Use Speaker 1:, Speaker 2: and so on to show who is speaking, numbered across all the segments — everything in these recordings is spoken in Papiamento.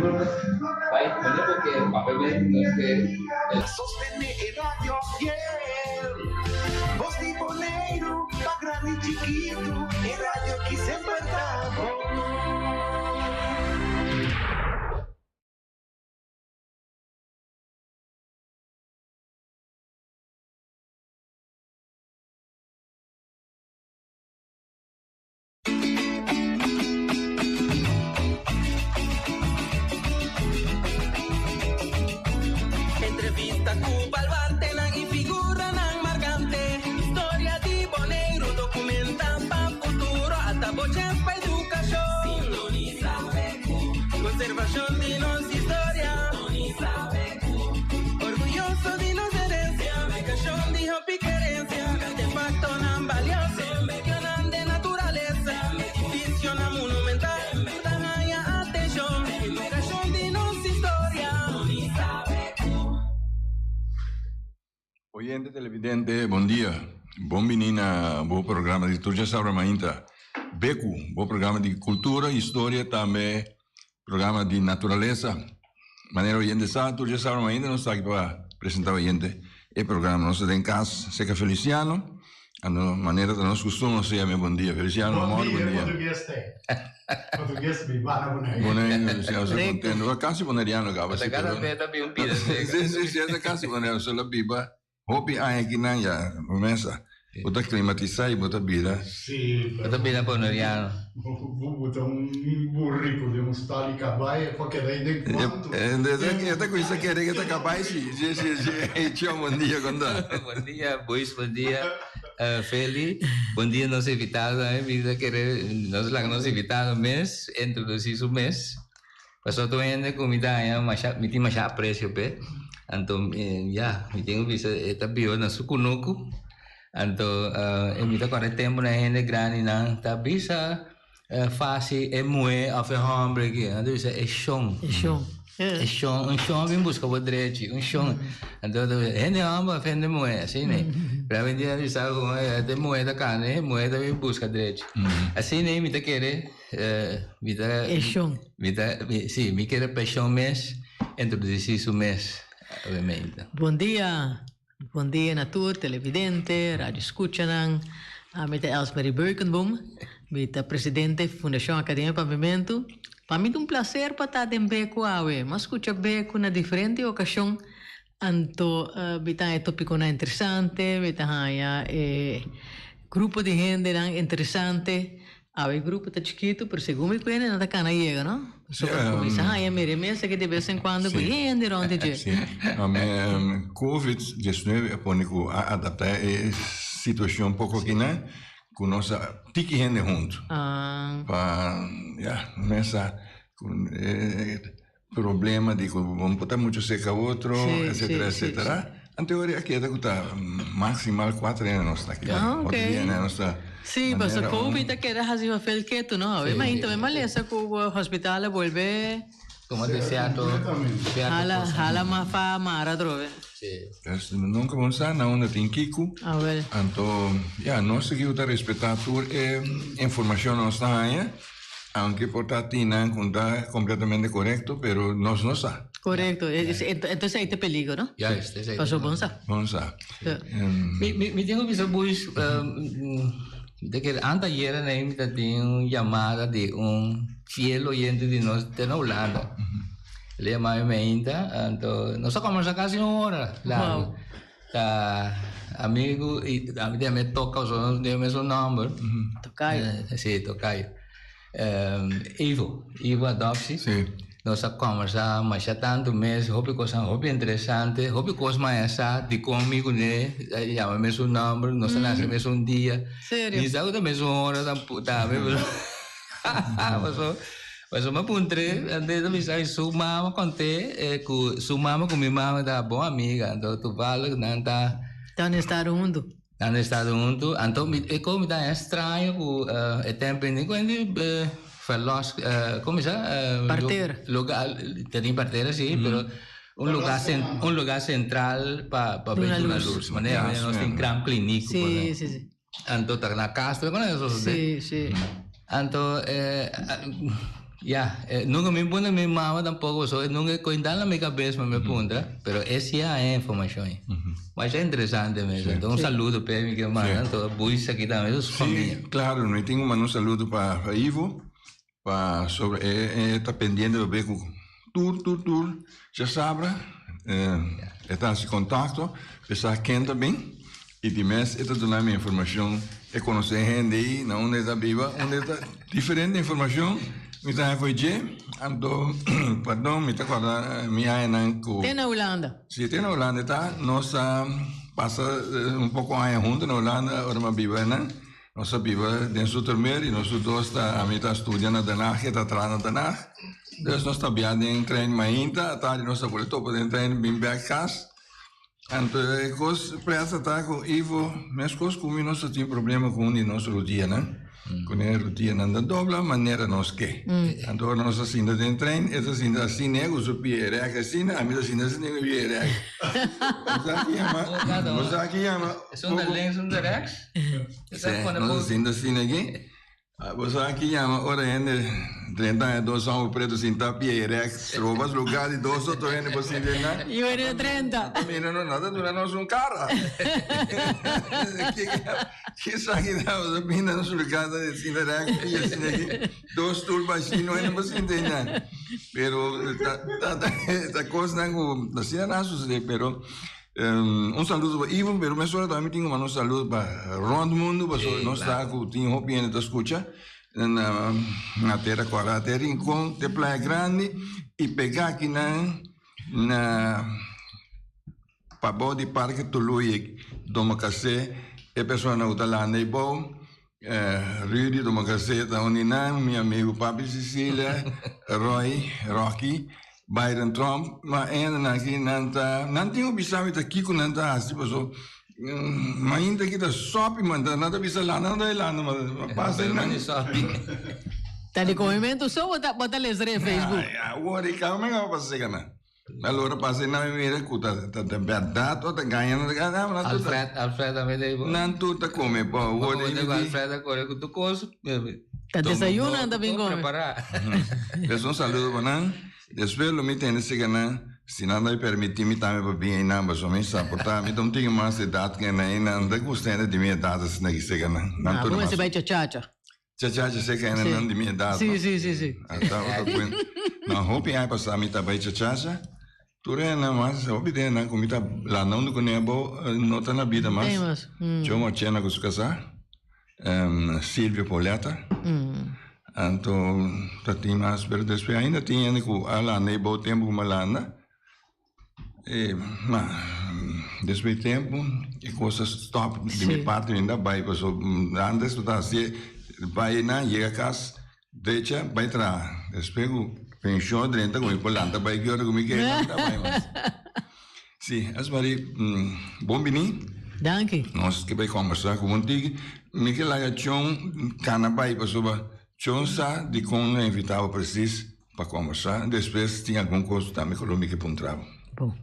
Speaker 1: Bai, mane bo ke papia be, nos ke.
Speaker 2: Sostene e radio fiel. Bos di Boneiru pa grandi i chikitu, e radio ki semper ta bon.
Speaker 3: Entrevista ku baluartenan i figuranan markante. Historia di Boneiru dokumenta pa futuro. Ata bo chèns pa edukashon. Sintonisa BQ. Konservashon di nos historia. Sintonisa BQ. Orguyoso di nos herensia. Nabegashon di hopi kerensia. Artefaktonan balioso. Medionan den naturalesa. Edificionan monumental. Tur ta haña atenshon. Edukashon di nos historia.
Speaker 4: Oyente televidente bon dia. Bon bini na bo programa di Tur Djasabra Mainta. Beku, bo programa di kultura, historia tambe programa di naturalesa. Manera oyente sa, tur djasabra mainta nos ta aki pa presenta oyente e programa. Nos ta den kas Seca Feliciano. Anto manera ta nos kustum nos ta yama e bon dia. Feliciano,
Speaker 5: Bon
Speaker 4: amor,
Speaker 5: dia,
Speaker 4: bon dia.
Speaker 5: portugues te. Portugues mi bana Boneiru.
Speaker 4: Boneiru, Feliciano, sa kontento. Kasi boneriano kaba
Speaker 1: Ta
Speaker 4: si,
Speaker 1: kada
Speaker 4: pero
Speaker 1: be ta bin un pida
Speaker 4: Sí,
Speaker 1: seca.
Speaker 4: sí, sí, ta kasi boneriano. Solo biba Hopi aña kinan ya mesa. Bo ta klimatisá i bo ta bira.
Speaker 5: Sí,
Speaker 1: Bo ta bira boneriano.
Speaker 5: Bo ta un burrico den un stal di kabai e por keda ei den kuantu.
Speaker 4: E ta kuminsa kere ku e ta kabai si. Si, si, si. Hey Chon, bon dia, kon ta?
Speaker 1: Bon dia, Boys, bon dia, Feli. Bon dia nos invitado. Mi ta kere nos laga nos invitado mes introdusí su mes. Pasobra tur hende ku mi ta haña masha, mi tin masha apresio p'e. Anto ya, mi tin ku bisa e ta biba na su kunuku. Anto e mi ta kòrda e tempunan e hende grandinan ta bisa fásil e muhé òf e hòmber aki. Nan ta bisa e shon.
Speaker 6: E shon.
Speaker 1: E shon, un shon a bin buska bo drechi, un shon. Anto ta bisa hende hòmber òf hende muhé, asina ei. Pero awendia nan ta bisa ku e muhé ta kana, e muhé ta bin buska drechi. Asina ei mi ta kere. Mi ta.
Speaker 6: Eshon.
Speaker 1: Mi ta, si, mi kere pa eshon mes introduci su mes, obviamente.
Speaker 6: Bon dia, bon dia na tur televidente, radio scuchanan. Mi ta Elsmarie Beukenboom, mi ta presidente Fundacion Academia Papiamentu. Pa mi ta un placer pa ta den Beco awe. Mi a scucha Beco na diferente ocasion, anto mi ta haña e topiconan interesante, mi ta haña e grupo di hendenan interesante. Awe e grupo ta chikitu, pero segun mi kuenta nan ta kana yega, no? Pasobra kuminsá haña mira e mesa aki de bes en kuando ku hende rònt di dje.
Speaker 4: Sí. Covid diesnuebe a pone ku a adaptá e situashon poko akinan ku nos a tiki hende huntu pa ya mesa ku e problema di ku bo no por ta muchu serka otro etcetera etcetera. Anto ora a keda ku ta maximal kuater hende nos ta aki.
Speaker 6: Ah,
Speaker 4: Otro
Speaker 6: ok.
Speaker 4: dia nos ta
Speaker 6: Sí, pasobra
Speaker 4: manera un
Speaker 6: Covid a keda hasi papel ketu, no? Awe mainta mi malesa ku hospital a bolbe
Speaker 1: Como di cierto, cierto
Speaker 6: hala
Speaker 1: cosa.
Speaker 6: hala mas pa mara atrobe.
Speaker 1: Sí.
Speaker 4: Dus nunka bo sa na unda tin kiku.
Speaker 6: Awel.
Speaker 4: Anto ya nos sigui ta respetá tur e informashon nos ta haña. Aunke por ta tin nan cu ta completamente corecto, pero nos no sa.
Speaker 6: Corecto. Entonces ahí ta peligro, no?
Speaker 1: Juist, esey.
Speaker 6: Paso bon sa.
Speaker 4: Bon sa.
Speaker 1: Mi, mi, mi tin cu bisa boys, de que anteayer na mi ta tin un llamada di un fiel oyente di nos te na Hulanda. El a yama mi mainta, anto nos a conversa casi un hora largo.
Speaker 6: Wow.
Speaker 1: Ta amigo y ami tin ame toca pasobra nos tin e mesun nomber.
Speaker 6: Tocayo.
Speaker 1: Si, tocayo. Ivo, Ivo Adoptie.
Speaker 4: Si.
Speaker 1: Nos a conversa masha tanto mes, hopi cosnan hopi interesante, hopi cos mas a sa dicon mi cune a yama e mesun nomber, nos a nace mesun dia.
Speaker 6: Serio?
Speaker 1: Ni sa cu ta mesun hora tampoco, tambe pasobra. Pasobra mi a puntr'é, anto e ta bisa mi su mama kont'é ku su mama ku mi mama ta bon amiga, anto toevallig nan ta.
Speaker 6: Nan estado huntu.
Speaker 1: Nan estado huntu, anto mi e kos mi ta haña straño ku e tempu ei ku hende verlos komo bisa?
Speaker 6: Partera.
Speaker 1: Lugar, ta tin partera si, pero un lugar un lugar sentral pa pa
Speaker 6: Duna
Speaker 1: duna
Speaker 6: lus.
Speaker 1: lus, manera nos tin kraamkliniek.
Speaker 6: Si, si, si.
Speaker 1: Anto ta na cas tambe con eso sosode.
Speaker 6: Sí, sí.
Speaker 1: Anto eh, Ya, nunca mi pone mi mama tampoco, so nunca coinda na mi cabeza mi puntra, pero e si a e informacion ei. Masha interesante mes. Enton un saludo p'e mi ke manda, anto Buis aki tambe, su familia.
Speaker 4: Si, claro, mi tin ku manda un saludo pa Ivo, pa sobre e e ta pendiente pa be ku tur tur tur djasabra e ta hasi contacto pa e sa ken ta bin y di mes e ta duna mi informacion e conoce hende ey na unda e ta biba unda e ta diferente informacion mi ta haña for dje anto pardon mi ta corda mi añanan cu
Speaker 6: Te na Hulanda.
Speaker 4: Si te na Hulanda e ta nos a pasa un poco aña hunto na Hulanda ora mi a biba einan nos a biba den Zoetermeer y nos dos ta ami ta studia na Den Haag e ta traha na Den Haag dus nos ta bia den trein mainta atardi nos ta bolbe topa den trein bin bek cas. Anto e kos presa ta ku Ivo meskos ku mi nos ta tin problema ku un di nos rudianan, ku e rudianan ta dobla manera nos ke. Anto ora nos ta sinta den trein e ta sinta asina ku su pie rèk asina, ami ta sinta asina ku mi pie rèk. Bo sa ki yama, bo sa ki yama.
Speaker 1: Esun ta links, esun ta rèks?
Speaker 4: Sí, nos ta sinta asina aki. Bo sa ki yama ora hende 30 aña dos homber preto sinta pie y rek robas lugar di dos otro hende por sinta en nan.
Speaker 6: Y ora 30.
Speaker 4: Ta mira no nada dura nos un cara. Ki sa ki ta bo bina nos lugar ta sinta rek pie asina aki dos stoel bashi no hende por sinta en nan. Pero ta ta ta cosnan cu asina nan a sucede pero Un saludo pa Ivo, pero mesora tambe mi tin ku manda un saludo pa rond mundu, pasobra nos sa ku tin hopi hende ta skucha na na Tera Kòrá, te Rincon, te Playa Grandi i pegá akinan na pabou di Parke Tuluye, Domakasé, e personanan ku ta landa ei bou, Rudy Domakasé ta un di nan, mi amigu Papi Cecilia, Roy, Rocky. Biden Trump ma hendenan aki nan ta nan tin ku bisa mi ta kiko nan ta hasi paso mainta aki ta sopi man ta nan ta bisa landa nan ta landa ma pasa nan
Speaker 6: Ta di komementu so bo ta bo ta lesa den Facebook.
Speaker 4: Awor i kaba mi kaba pasa seka nan alora pasa nan mi mira ku ta ta bèrdat o ta gaña nan ta gaña nan tur ta
Speaker 1: Alfred Alfred tambe ta
Speaker 4: nan tur ta kome bo awor
Speaker 1: i mi di Alfred a kore ku tur kos
Speaker 6: Ta desayuno nan ta bin kome.
Speaker 4: Pues un saludo pa nan. Despues lo mi tende siga nan, si nan ta permiti mi tambe pa bin einan, pasobra mi sa por ta mi ta un tiki mas edat ke nan i nan ta gusta hende di mi edat asina ki siga nan. Nan
Speaker 6: Ah,
Speaker 4: tur
Speaker 6: bo
Speaker 4: mas.
Speaker 6: mester bai chachacha.
Speaker 4: Chachacha seka hende nan di mi edat, no?
Speaker 6: Si, si, si, si.
Speaker 4: Ta otro kuent. Nan hopi aña pasá mi ta bai chachacha, tur hende nan mas, hopi di hende nan ku mi ta landa huntu kuné abou no ta na bida mas.
Speaker 6: Tem mas.
Speaker 4: Joe Marchena ku su kasá. Silvio Pauletta. Anto ta tin mas, pero despues ainda tin hende ku a landa e bou tempu ku mi a landa. E ma despues di tempu e kos a stop di mi parti mi no ta bai pasobra antes bo ta hasié bai nan yega kas drecha bai traha. Despues ku penshon drenta ku mi por lanta bai ki ora ku mi ke mi ta bai mas. Si, Asmari, bon bini.
Speaker 6: Danki.
Speaker 4: Nos ke bai kombersá ku un tiki. Mi ke laga Chon kana bai pasobra Chon sa dikon nan invitá bo presis pa kombersá. Despues tin algun kos tambe ku lo mi ke puntra bo.
Speaker 6: Bon.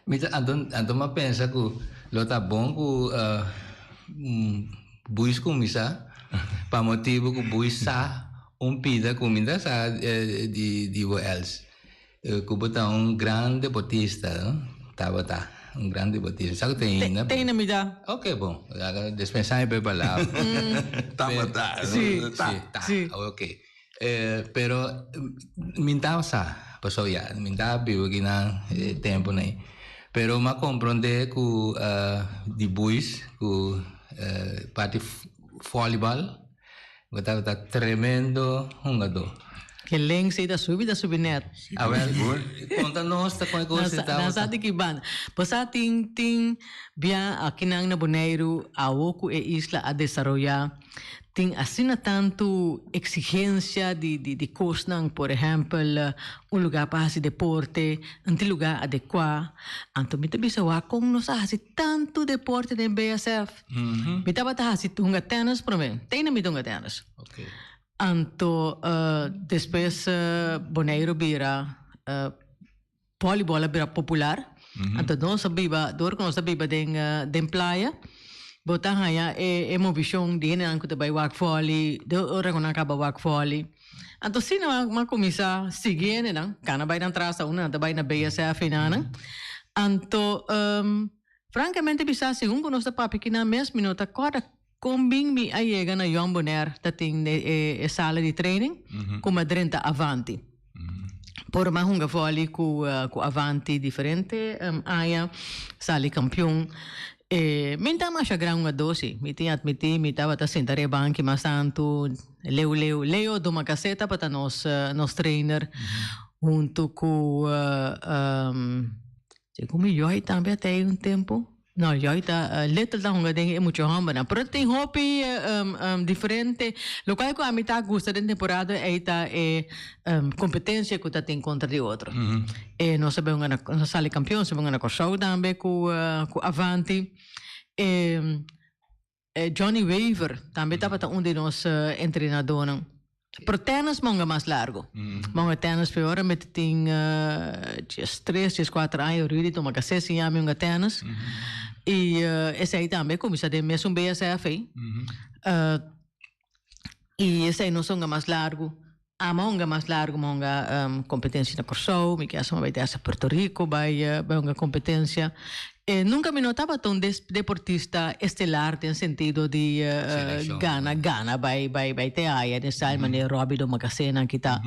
Speaker 1: Mi ta anto anto mi a pensa ku lo ta bon ku Buis kuminsá pa motibu ku Buis sa un pida ku mi ta sa di di bo els. Ku bo ta un gran deportista, no? Tabata un gran deportista. Sa ku ta ainda.
Speaker 6: Te ainda mi ta.
Speaker 1: Ok, bon. Despensá mi pa e palabra.
Speaker 4: Tabata.
Speaker 6: Sí.
Speaker 1: Ta.
Speaker 6: Sí.
Speaker 1: Ok. Pero mi ta sa, pasobra ya mi ta biba aki nan e tempunan ei. Pero mi a komprondé ku di buis ku parti volleybal. Bo tabata tremendo hungadó.
Speaker 6: Ke link si ta subi ta subi net.
Speaker 1: Awel, konta nos ta kon e kos tabata.
Speaker 6: Nan sa di ki banda. Bo sa tin tin bia akinan na Boneiru awo ku e isla a desaroyá tin asina tantu eksigensia di di di kosnan por ehèmpel un lugá pa hasi deporte, un tin lugá adekuá. Anto mi ta bisa wak kon nos a hasi tantu deporte den BSF. Mi tabata hasi hunga tennis promé. Te ainda mi ta hunga tennis.
Speaker 1: Okay.
Speaker 6: Anto uh, despues uh, Boneiru bira uh, volleyball a bira popular. Mm -hmm. Anto nos a biba, door ku nos a biba den, uh, den playa. Bo ta haña e e movishon di hendenan ku ta bai wak vòli, de ora ku nan kaba wak vòli. Anto asina mi a mi a kuminsá sigui hendenan, kana bai nan tras aun nan ta bai na BSF i nan. Anto frankamente bisa segun ku nos ta papia kinan mes mi no ta kòrda kon bin mi a yega na Jong Bonaire ta tin e e sala di training ku mi a drenta Avanti. Por mi a hunga vòli ku ku Avanti diferente aña, sali kampion. E mi ta masha gran hungadó si, mi tin atmití mi tabata sinta riba banki mas tantu, leu leu. Leo Domacassé tabata nos nos trainer huntu ku segun mi Joy tambe a tei un tempu. No, Joy ta little ta hunga den e mucha hombernan. Pero tin hopi diferente. Locual cu ami ta gusta den temporada ey ta e competencia cu ta tin contra di otro. E nos a bay hunga na, nos a sali campeon, nos a bay hunga na Corsou tambe cu cu Avanti. E Johnny Wever tambe tabata un di nos entrenadornan. Pero tennis monga mas largo. Monga tennis pe ora mi tin 13, 14 aña Rudy tuma casé siña mi hunga tennis. Y esey tambe cuminsa den mesun BSF ey. Y esey nos hunga mas largo. Ama hunga mas largo, mi hunga competencia na Corsou, mi kias bai te hasta Puerto Rico bai bai hunga competencia. E nunca mi no tabata un deportista estelar den sentido di gana gana bai bai bai te haya den style manera Robbie Domacassé kita.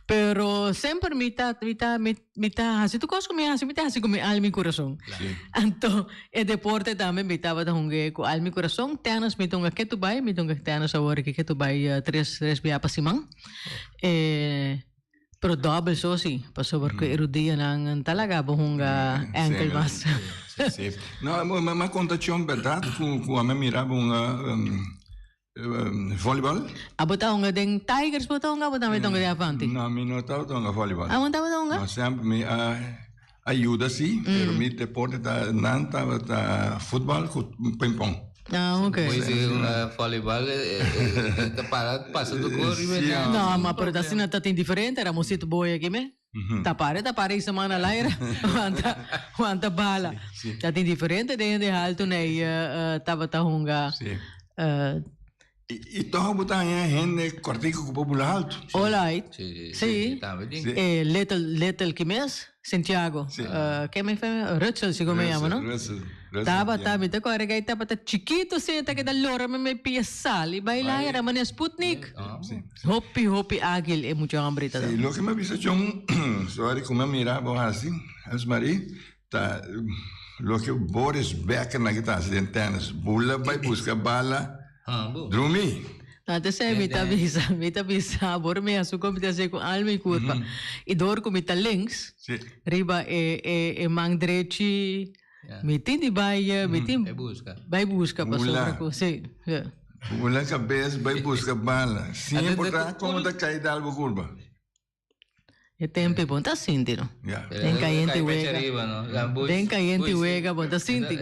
Speaker 6: Pero semper mi ta mi ta mi ta hasi tur cos cu mi hasi mi ta hasi cu mi alma y curason. Anto e deporte tambe mi tabata hunga cu alma y curason. Tennis mi ta hunga ketu bai, mi ta hunga tennis awor aki ketu bai tres tres bia pa siman. E Pero dobbel so si, pasobra cu e rudianan ta laga bo hunga enkel mas.
Speaker 4: Si. No, m'a conta Chon berdad cu cu ami a mira bo hunga volleyball.
Speaker 6: Abo ta hunga den Tigers bo ta hunga abo tambe ta hunga den Avanti?
Speaker 4: No, mi no tabata hunga volleyball.
Speaker 6: Abo no tabata hunga?
Speaker 4: No, semper mi a ayuda si, pero mi deporte ta nan tabata futbal cu ping pong.
Speaker 6: Ah, ok.
Speaker 1: Mooi si un volleybal ta para pasa tu cor riba
Speaker 6: Sí, ah. No, ma pero asina ta tin diferente, Ramosito boy aki me. Ta pare, ta pare isa man al aire. Wanta, wanta bala.
Speaker 4: Sí, sí.
Speaker 6: Ta tin diferente den de halto nei tabata hunga.
Speaker 4: Sí. I toch bo ta haña hende kòrtiku ku por bula haltu.
Speaker 6: Olait.
Speaker 1: Sí,
Speaker 6: Sí.
Speaker 1: tambe tin.
Speaker 4: Sí.
Speaker 6: Little, little kimes? Santiago.
Speaker 4: Sí.
Speaker 6: Ke me fe? Rutsel, segun me yama, no?
Speaker 4: Russell, Russell
Speaker 6: Tabata,
Speaker 4: Santiago.
Speaker 6: mi ta kòrda ku tabata chikitu si, ta keda lora mi me pia sali baila era manera Sputnik.
Speaker 4: Sí.
Speaker 6: Hopi, hopi ágil e mucha hòmber ta.
Speaker 4: Sí, loke mi a bisa John, sorry ku mi a mira bo hasi, Elsmarie, ta loke Boris Becker nan ke ta hasi den tennis, bula bai buska bala. Drumi.
Speaker 6: No, te sei mi ta bisa, mi ta bisa, bor mi hasu kon mi ta hasi ku alma i kurpa. I dor ku mi ta links, riba e e e man drechi, mi tin di bai, mi tin bai buska pasobra ku si.
Speaker 4: Bula kabes bai buska bala, sin importa komo ta kai dal bo kurpa.
Speaker 6: E tempo bon ta sinti no.
Speaker 4: Ja.
Speaker 6: Den cayente wega. Den cayente wega bon ta sinti.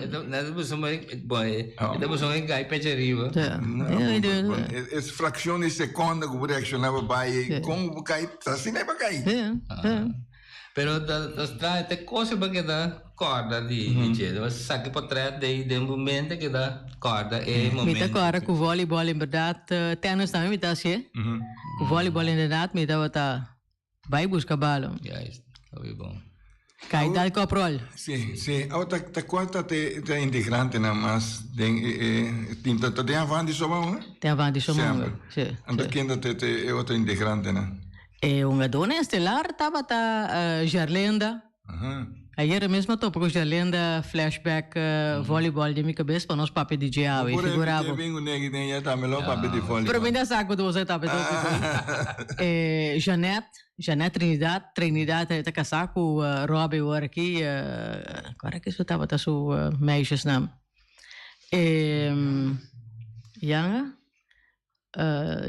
Speaker 4: Es fraccion di seconda cu bo reacciona pa bay con bo cay asina bo cay.
Speaker 1: Pero ta straño te cosa bo keda corda di dje. Bo saki potret den bo mente keda corda e momento.
Speaker 6: Mi ta corda cu volleyball en berdad tennis tambe mi ta hacié. Cu volleyball inderdaad mi tabata bay busca balo.
Speaker 1: Juist, hopi bon.
Speaker 6: Cay dal koprol.
Speaker 4: Sí, sí. Awo ta ta cual ta te te integrantenan mas den e e team? Ta ta den Avanti soba un?
Speaker 6: Den Avanti soba un.
Speaker 4: Semper.
Speaker 6: Sí.
Speaker 4: Anto ken ta te te e otro integrantenan?
Speaker 6: E hungadónan estelar tabata Gerlenda. Ayera mes m'a topa ku Gerlenda flashback volleyball den mi kabes pa nos papia di dje awe.
Speaker 4: Bo por
Speaker 6: Figura
Speaker 4: repite
Speaker 6: bo.
Speaker 4: bin ku negi den ya tambe lo papia di volleyball.
Speaker 6: Pero mi ta sa ku dos a tapia tópiko. Jeanette, Jeanette Trinidad, Trinidad ta kasá ku Robbie awor aki. Kua ki su tabata su meisjesnaam? Yanga?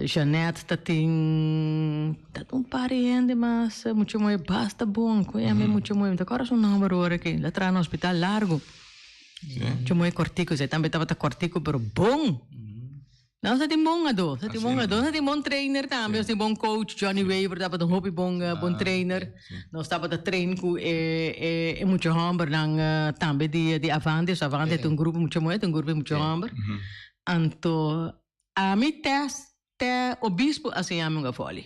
Speaker 6: Jeanette ta tin ta un par di hende mas mucho moe basta bon cu e mucho moe mi ta acorda su nomber ora aki la traha na hospital largo mucho moe cortico esey tambe tabata cortico pero bon. Nos a tin bon hungadó, nos a tin bon hungadó, nos a tin bon trainer tambe, nos tin bon coach, Johnny Wever tabata un hopi bon bon trainer. Nos tabata train ku e e e mucha hòmbernan tambe di di Avante, so Avante ta un grupo mucha muhé, ta un grupo di mucha hòmber. Anto ami test Te obispo a siña mi hunga vòli.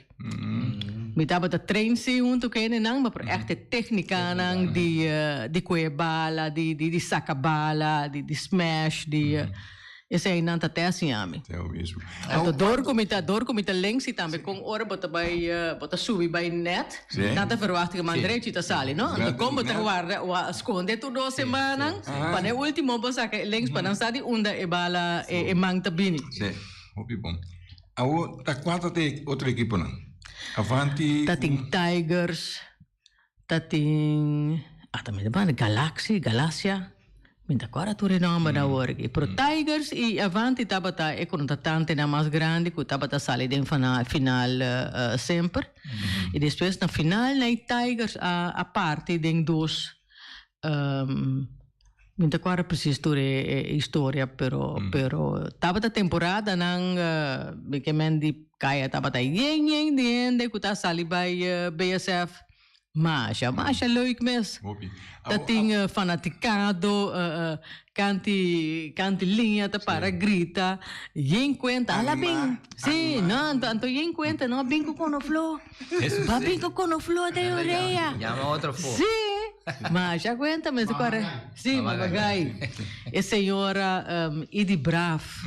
Speaker 6: Mi tabata train sí huntu ku hendenan, ma por ègt e téknikanan di di kue bala, di di saka bala, di di smash, di eseinan ta te a siña mi.
Speaker 4: Te obispo.
Speaker 6: Anto dor ku mi ta dor ku mi ta links i tambe kon ora bo ta bai bo ta subi bai nèt, nan ta verwagt ku man drechi ta sali, no? Anto kon bo ta warda skonde tur dos e mannan pa na e último bo saka e links pa nan sa di unda e bala e man ta bini.
Speaker 4: Hopi bon. Awor ta kua ta te otro ekiponan? Avanti.
Speaker 6: Ta tin Tigers, ta tin ah ta mira banda Galaxy, Galacia, mi ta kòrda tur e nòmbernan awor aki. Pero Tigers i Avanti tabata e kontratantenan mas grandi ku tabata sali den final semper. I despues na final na e Tigers a parti den dos. Mi ta kòrda precies tur e historia, pero pero tabata temporadanan mi ke men di kaya tabata yen yen di hende ku ta sali bai BSF. Masha, masha leuk mes. Ta tin fanaticado, kanti kanti liña ta para grita, yen kuenta, ala bin, si, no, anto anto yen kuenta, no a bin ku konofló. Ba bin ku konofló den orea.
Speaker 1: Llama otro fo.
Speaker 6: Si. Masha kuenta mester kore. Si, Mama Gai. E señora Idi Braaf.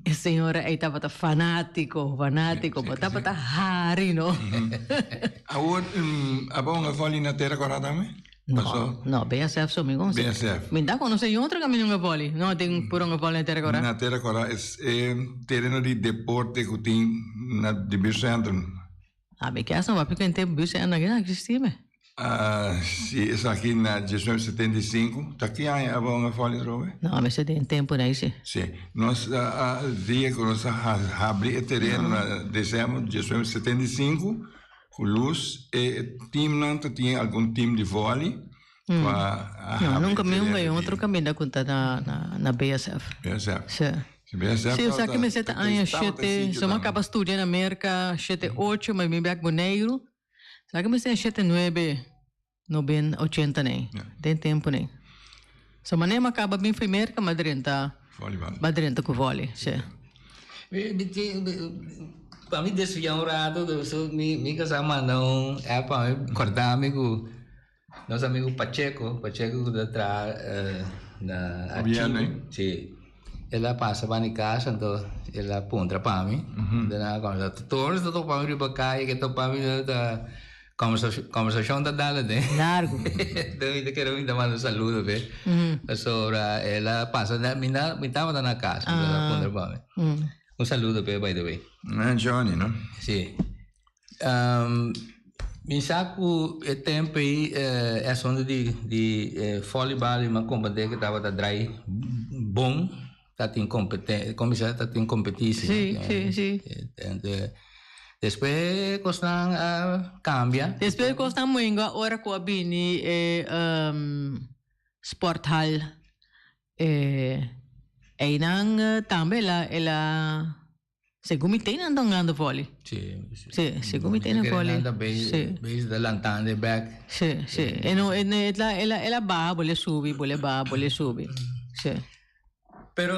Speaker 6: E señora ei tabata fanátiko, fanátiko. Bo tabata hari, no?
Speaker 4: Awor, abo un vòli na Tera Kòrá tambe?
Speaker 6: No, no, BSF so mi konosé.
Speaker 4: BSF.
Speaker 6: Mi ta konosé niun otro kaminda un vòli. No tin puro un vòli na Tera Kòrá.
Speaker 4: Na Tera Kòrá es e tereno di deporte ku tin na di buurtcentrum.
Speaker 6: Ah, mi kias no papia ku henter buurtcentrum aki no existi me.
Speaker 4: Ah, si, esaki na 1975. Ta ki aña abo un vòli atrobe?
Speaker 6: No, mi sa den tempu na si.
Speaker 4: Si, nos a dia ku nos a habri e tereno na december 1975. Ku lus e teamnan ta tin algun team di volley ku a
Speaker 6: No,
Speaker 4: habri
Speaker 6: nunka mi
Speaker 4: tereno
Speaker 6: hunga
Speaker 4: di.
Speaker 6: otro kaminda ku ta na na BSF.
Speaker 4: BSF.
Speaker 6: Sí.
Speaker 4: Si BSF
Speaker 6: Sí,
Speaker 4: tabata
Speaker 6: esaki mester ta aña
Speaker 4: tabata
Speaker 6: shete,
Speaker 4: sitio
Speaker 6: so mi a
Speaker 4: tambe.
Speaker 6: kaba studia na Merka shete ocho, ma mi bek Boneiru. Esaki mester shete nuebe. No bin ochenta nei.
Speaker 4: Ja.
Speaker 6: Den tempo nei. So manera mi a kaba bin for Merka mi a drenta
Speaker 4: Volleybal.
Speaker 6: mi a drenta ku volley, si.
Speaker 1: Pa mi desvia un rato, so mi mi kasá manda un app pa mi kòrda mi ku nos amigu Pacheco, Pacheco ku ta traha na
Speaker 4: Gobièrnu,
Speaker 1: archivo.
Speaker 4: eh?
Speaker 1: Si. El a pasa pa mi kas, anto el a puntra pa mi. Den nan a kòmbersá. Tur ta topa mi riba kaya, ke topa mi ta Conversacion ta dale den.
Speaker 6: Largo.
Speaker 1: Enton mi ta kere mi ta manda un saludo p'e. Pasobra el a pasa na mi na mi tabata na cas enton el a puntra pa mi. Un saludo p'e by the way.
Speaker 4: Na Johnny no?
Speaker 1: Si. Mi sa cu e tempo ei e asunto di di volleybal mi a comprende cu tabata draai bon. Ta tin competen como bisa ta tin competitie.
Speaker 6: Sí, sí, sí.
Speaker 1: Despues cosnan a cambia.
Speaker 6: Despues cosnan moengo ora cu a bini e sporthal e einan tambe el a el a segun mi tenen ta hungando volley.
Speaker 1: Sí, sí.
Speaker 6: Sí, segun mi tenen volley.
Speaker 1: Nan ta bezig ta lantando bek.
Speaker 6: Sí, sí. E no e el a el a baha bole subi bole baha bole subi. Sí.
Speaker 1: Pero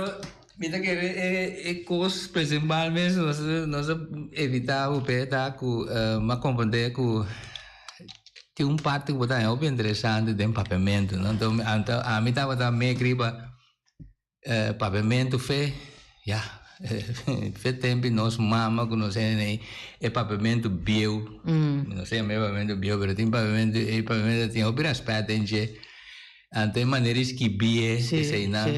Speaker 1: mi ta kere e e kos principal mes nos nos a evita hopi ta ku mi a komprende ku tin un parti ku bo ta haña hopi interesante den papiamentu no anto anto ami tabata mek riba papiamentu fe ya fe tempu nos mama ku nos hende ei e papiamentu bieu mi no sa yama e papiamentu bieu pero tin papiamentu e papiamentu tin hopi rèspèt den dje. Anto e manera di skibié eseinan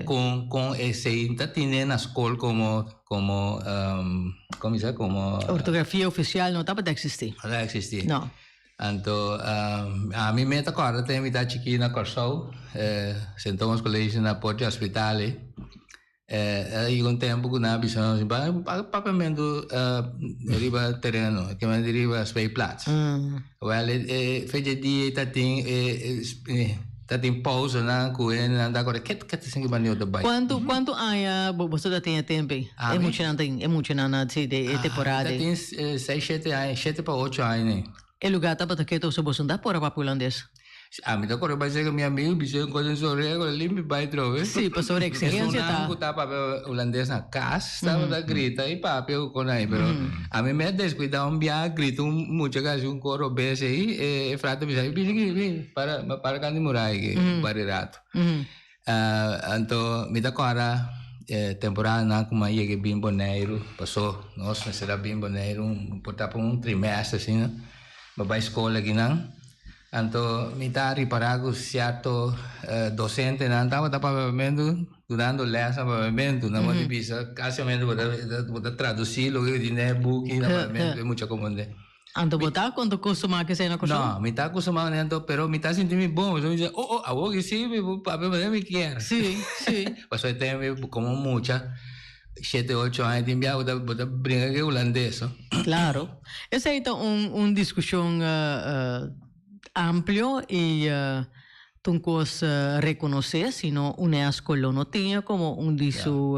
Speaker 1: kon kon esei ta tine na skol komo komo komo bisa komo
Speaker 6: Ortografia ofisial no tabata eksistí.
Speaker 1: No tabata eksistí.
Speaker 6: No.
Speaker 1: Anto ami me ta kòrda te mi ta chikí na Kòrsou Sint Thomas College na Porte Hospitaal ei. A yega un tempu ku nan a bisa nos paga papiamentu riba tereno, kiman di riba speelplaats. Wèl e fecha di dia ta tin e. Ta tin pausanan ku hendenan ta kore ket ket esaki manera ta bai.
Speaker 6: Kuantu kuantu aña bo boso ta tin e tempu ei? E
Speaker 1: Ami?
Speaker 6: muchanan tin e muchanan na si de e temporada
Speaker 1: Ta
Speaker 6: ei.
Speaker 1: tin seis shete aña, shete pa ocho aña nei.
Speaker 6: E lugá tabata ketu so boso no ta por a papia hulandes?
Speaker 1: Ami ta kore bai seka mi amigu bis'é un kos den su orea kore limpi bai trobe.
Speaker 6: Sí, pasobra exigencia ta.
Speaker 1: Esunnan ku ta papia hulandes na kas tabata grita i papia ku kon ai pero ami mi a deskuidá un biaha grita un mucha ku hasi un koro bes ei e frate bisa mi bini aki bini para para kant di murai aki un par di rato. Anto mi ta kòrda e temporadanan ku mi a yega bin Boneiru paso nos mester a bin Boneiru por ta pa un trimestre asina mi a bai skol akinan. Anto mi ta ripará ku sierto dosentenan tabata papiamentu dunando lès na papiamentu. Nan por di bisa kasiamente bo ta bo ta tradusí loke ku tin den e buki na papiamentu e mucha komprendé.
Speaker 6: Anto bo ta konta kustumá ku esei na Kòrsou?
Speaker 1: No, mi ta kustumá kuné anto, pero mi ta sinti mi bon. Mi bisa, oh oh, awor ki sí mi por papia manera mi kier.
Speaker 6: Sí, sí.
Speaker 1: Pasobra e tempu komo mucha, shete, ocho aña, tin biaha bo ta bo ta bringa ku e hulandes.
Speaker 6: Claro. Esei ta un un discusion amplio y ta un cos reconoce, sino UNESCO lo no tin como un di su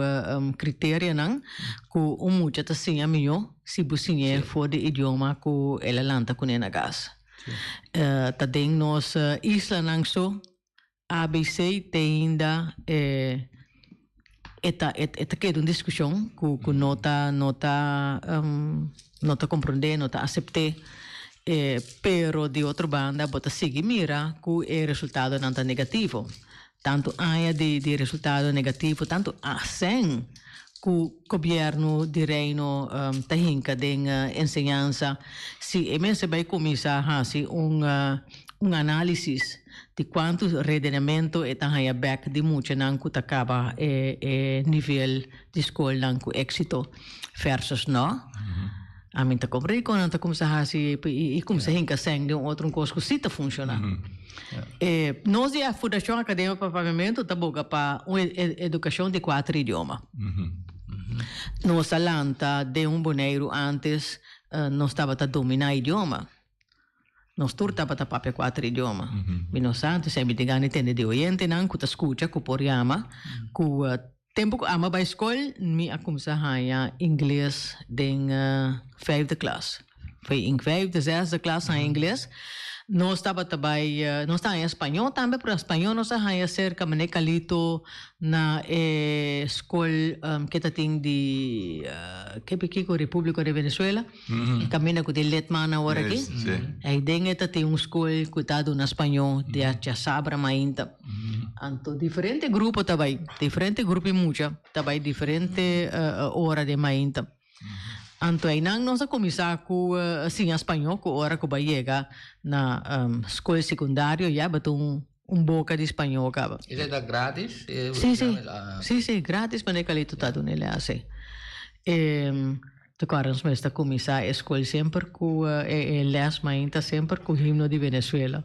Speaker 6: criterianan cu un mucha ta siña mijo si bo siñ'e for di idioma cu el a lanta cune na cas. Ta den nos islanan so ABC te ainda e e ta e ta keda un diskushon ku ku no ta no ta no ta komprondé no ta asept'é pero di otro banda bo ta sigui mira ku e resultadonan ta negativo tantu aña di di resultado negativo tantu asen ku gobièrnu di Reino ta hinka den enseñansa si e mester bai kuminsá hasi un un análisis di kuantu redenamentu e ta haña bèk di muchanan ku ta kaba e e nivel di skolnan ku éksito versus nò. Ami ta komprendé kon nan ta kuminsá hasi i kuminsá hinka sèn den un otro un kos ku sí ta funshoná. Nos di e Fundashon Akademia pa Papiamentu ta boga pa un edukashon di kuater idioma. Nos a lanta den un Boneiru ántes nos tabata dominá idioma. Nos tur tabata papia kuater idioma. Mi no sa, anto esei mi tin gana di tende di oyentenan ku ta skucha, ku por yama, ku tempu ku ama bai skol mi a kumsa haña ingles den vijfde klas. Foi in vijfde, zesde klas haña ingles. Nos tabata bai, nos ta haña spañó tambe, pero spañó nos a haña serka Meneer Calito na e skol ke ta tin di ke kiko Republico de Venezuela. Kaminda ku tin Letman awor aki. Ei den e ta tin un skol ku ta duna spañó di a djasabra mainta. Anto diferente grupo ta bai, diferente grupo di mucha ta bai diferente ora den mainta. Anto einan nos a kuminsá ku siña spañó ku ora ku bai yega na skol sekundario ya bo ta un boka di spañó kaba.
Speaker 1: Esei ta gratis?
Speaker 6: Sí, sí. Sí, sí, gratis manera Calito ta duna e lès ei. Te kòrda nos mes ta kuminsá e skol semper ku e lès mainta semper ku himno di Venezuela.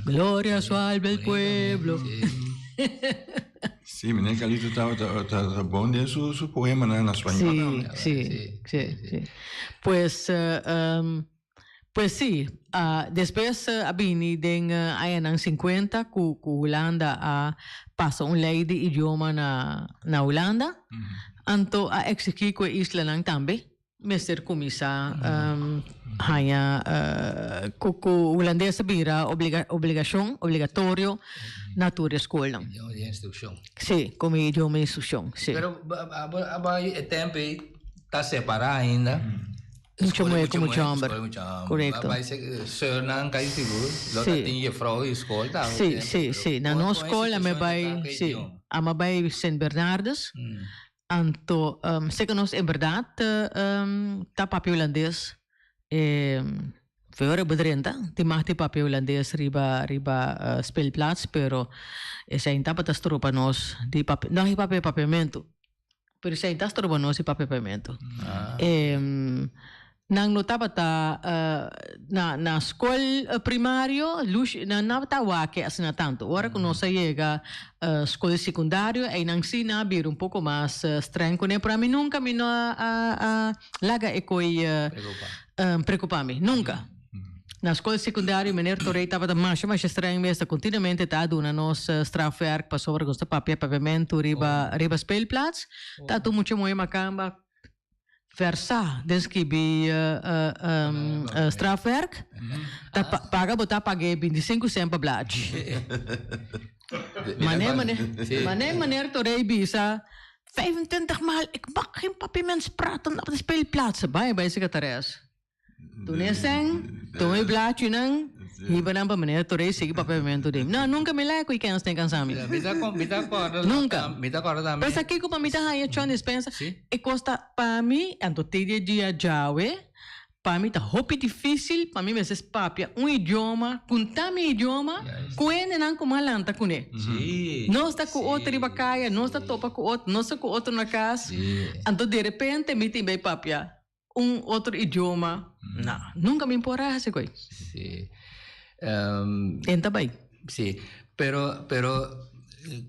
Speaker 6: Gloria salve el pueblo.
Speaker 4: Sí, meneer Calito ta ta bon den su su poemanan na spañol.
Speaker 6: Sí, sí, sí, sí. Pues pues sí, despues a bini den añanan sinkuenta ku ku Hulanda a pasa un lei di idioma na na Hulanda, anto a eksigí ku e islanan tambe mester kuminsá haña ku ku hulandes a bira obligashon, obligatorio na tur e skolnan.
Speaker 1: Idioma di instrukshon.
Speaker 6: Sí, komo idioma di instrukshon, sí.
Speaker 1: Pero abo e tempu ei ta separá ainda.
Speaker 6: Mucha muher ku mucha homber. Korekto.
Speaker 1: Bai seurnan kai sigur. Lo ta tin jefrou di skol tambe.
Speaker 6: Sí, sí, sí. Na nos skol a mi bai, sí, a mi bai Sint Bernardus. Anto seke nos en berdad ta papia hulandes for ora bo drenta tin mag di papia hulandes riba riba speelplaats pero esei tabata stroba nos di papia, no di papia papiamentu. Pero esei ta stroba nos di papia papiamentu. Nan no tabata na na skol primario lush nan no tabata wak asina tantu. Ora ku nos a yega skol sekundario einan si nan a bira un poko mas streng kuné pero ami nunka mi no a a laga e koi preokupa mi nunka. Na skol sekundario meneer Torrey tabata masha masha streng mes, ta kontinuamente ta duna nos strafwerk pasobra nos ta papia papiamentu riba riba speelplaats. Ta tur mucha muhé makamba versá den skibi strafwerk. Ta paga bo ta pag'é bintisinku sèn pa blachi. Mane mane mane meneer Torrey bisa 25 maal ik mag geen papiaments praten op de speelplaats. Bai bai sekretares. Toen e sèn, tuma e blachinan, hiba nan pa meneer Torrey sigui papiamentu den. No, nunka mi lei ku i kens den kansa mi.
Speaker 1: Mi ta mi ta kòrda
Speaker 6: Nunka.
Speaker 1: Mi ta kòrda tambe.
Speaker 6: Pues aki ku pa mi ta haña chon dispensa,
Speaker 1: Si.
Speaker 6: e kos ta pa mi, anto te di e dia djawe, pa mi ta hopi difísil pa mi mester papia un idioma, kunta mi idioma, ku hendenan ku mi a lanta kuné.
Speaker 1: Si.
Speaker 6: Nos ta ku otro riba kaya, nos ta topa ku otro, nos ta ku otro na kas, anto derepente mi tin bai papia un otro idioma, no, nunca mi por a haci koe.
Speaker 1: Sí.
Speaker 6: En ta bai.
Speaker 1: Sí, pero, pero,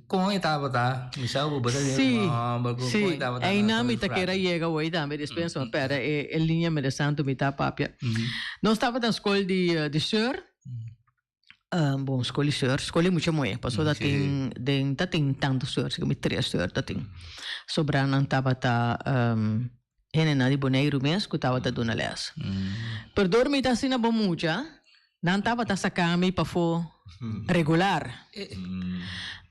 Speaker 1: con e tabata? Mi sa bo ta
Speaker 6: Sí,
Speaker 1: homber, con,
Speaker 6: sí.
Speaker 1: con e tabata?
Speaker 6: Einan mi ta kere yega hoy tambe, despues mi perde e, e linea mi de santo mi ta papia. Nos tabata na school di, di Sur. Bon, skol di seur, skol di mucha muhé, pasobra ta tin den ta tin tantu seur, si mi tres seur ta tin. Sobra nan tabata hendenan di Boneiru mes ku tabata duna lès. Pero dor mi ta asina bon mucha, nan tabata saka mi pafó regular.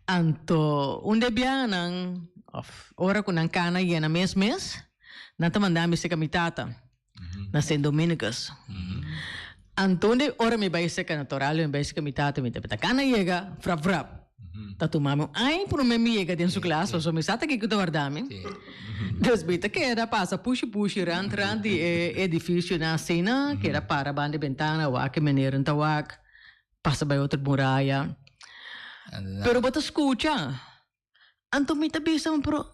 Speaker 6: Anto un de bianan òf ora ku nan kana yena mes mes, nan ta manda mi seka mi tata. na Sint Dominicus. Anto de ora mi bai seca natural, mi bai seca mi tata, mi ta cana yega, frap frap. Ta tuma mi un aña prome mi yega den su klas, pasobra mi sa ta kiko ta warda mi. Dus mi ta keda pasa pushi pushi rand rand di e edificionan asina, keda para banda e bentana wak e meneer ta wak, pasa bai otro muraya. Pero bo ta scucha. Anto mi ta bisa mi pero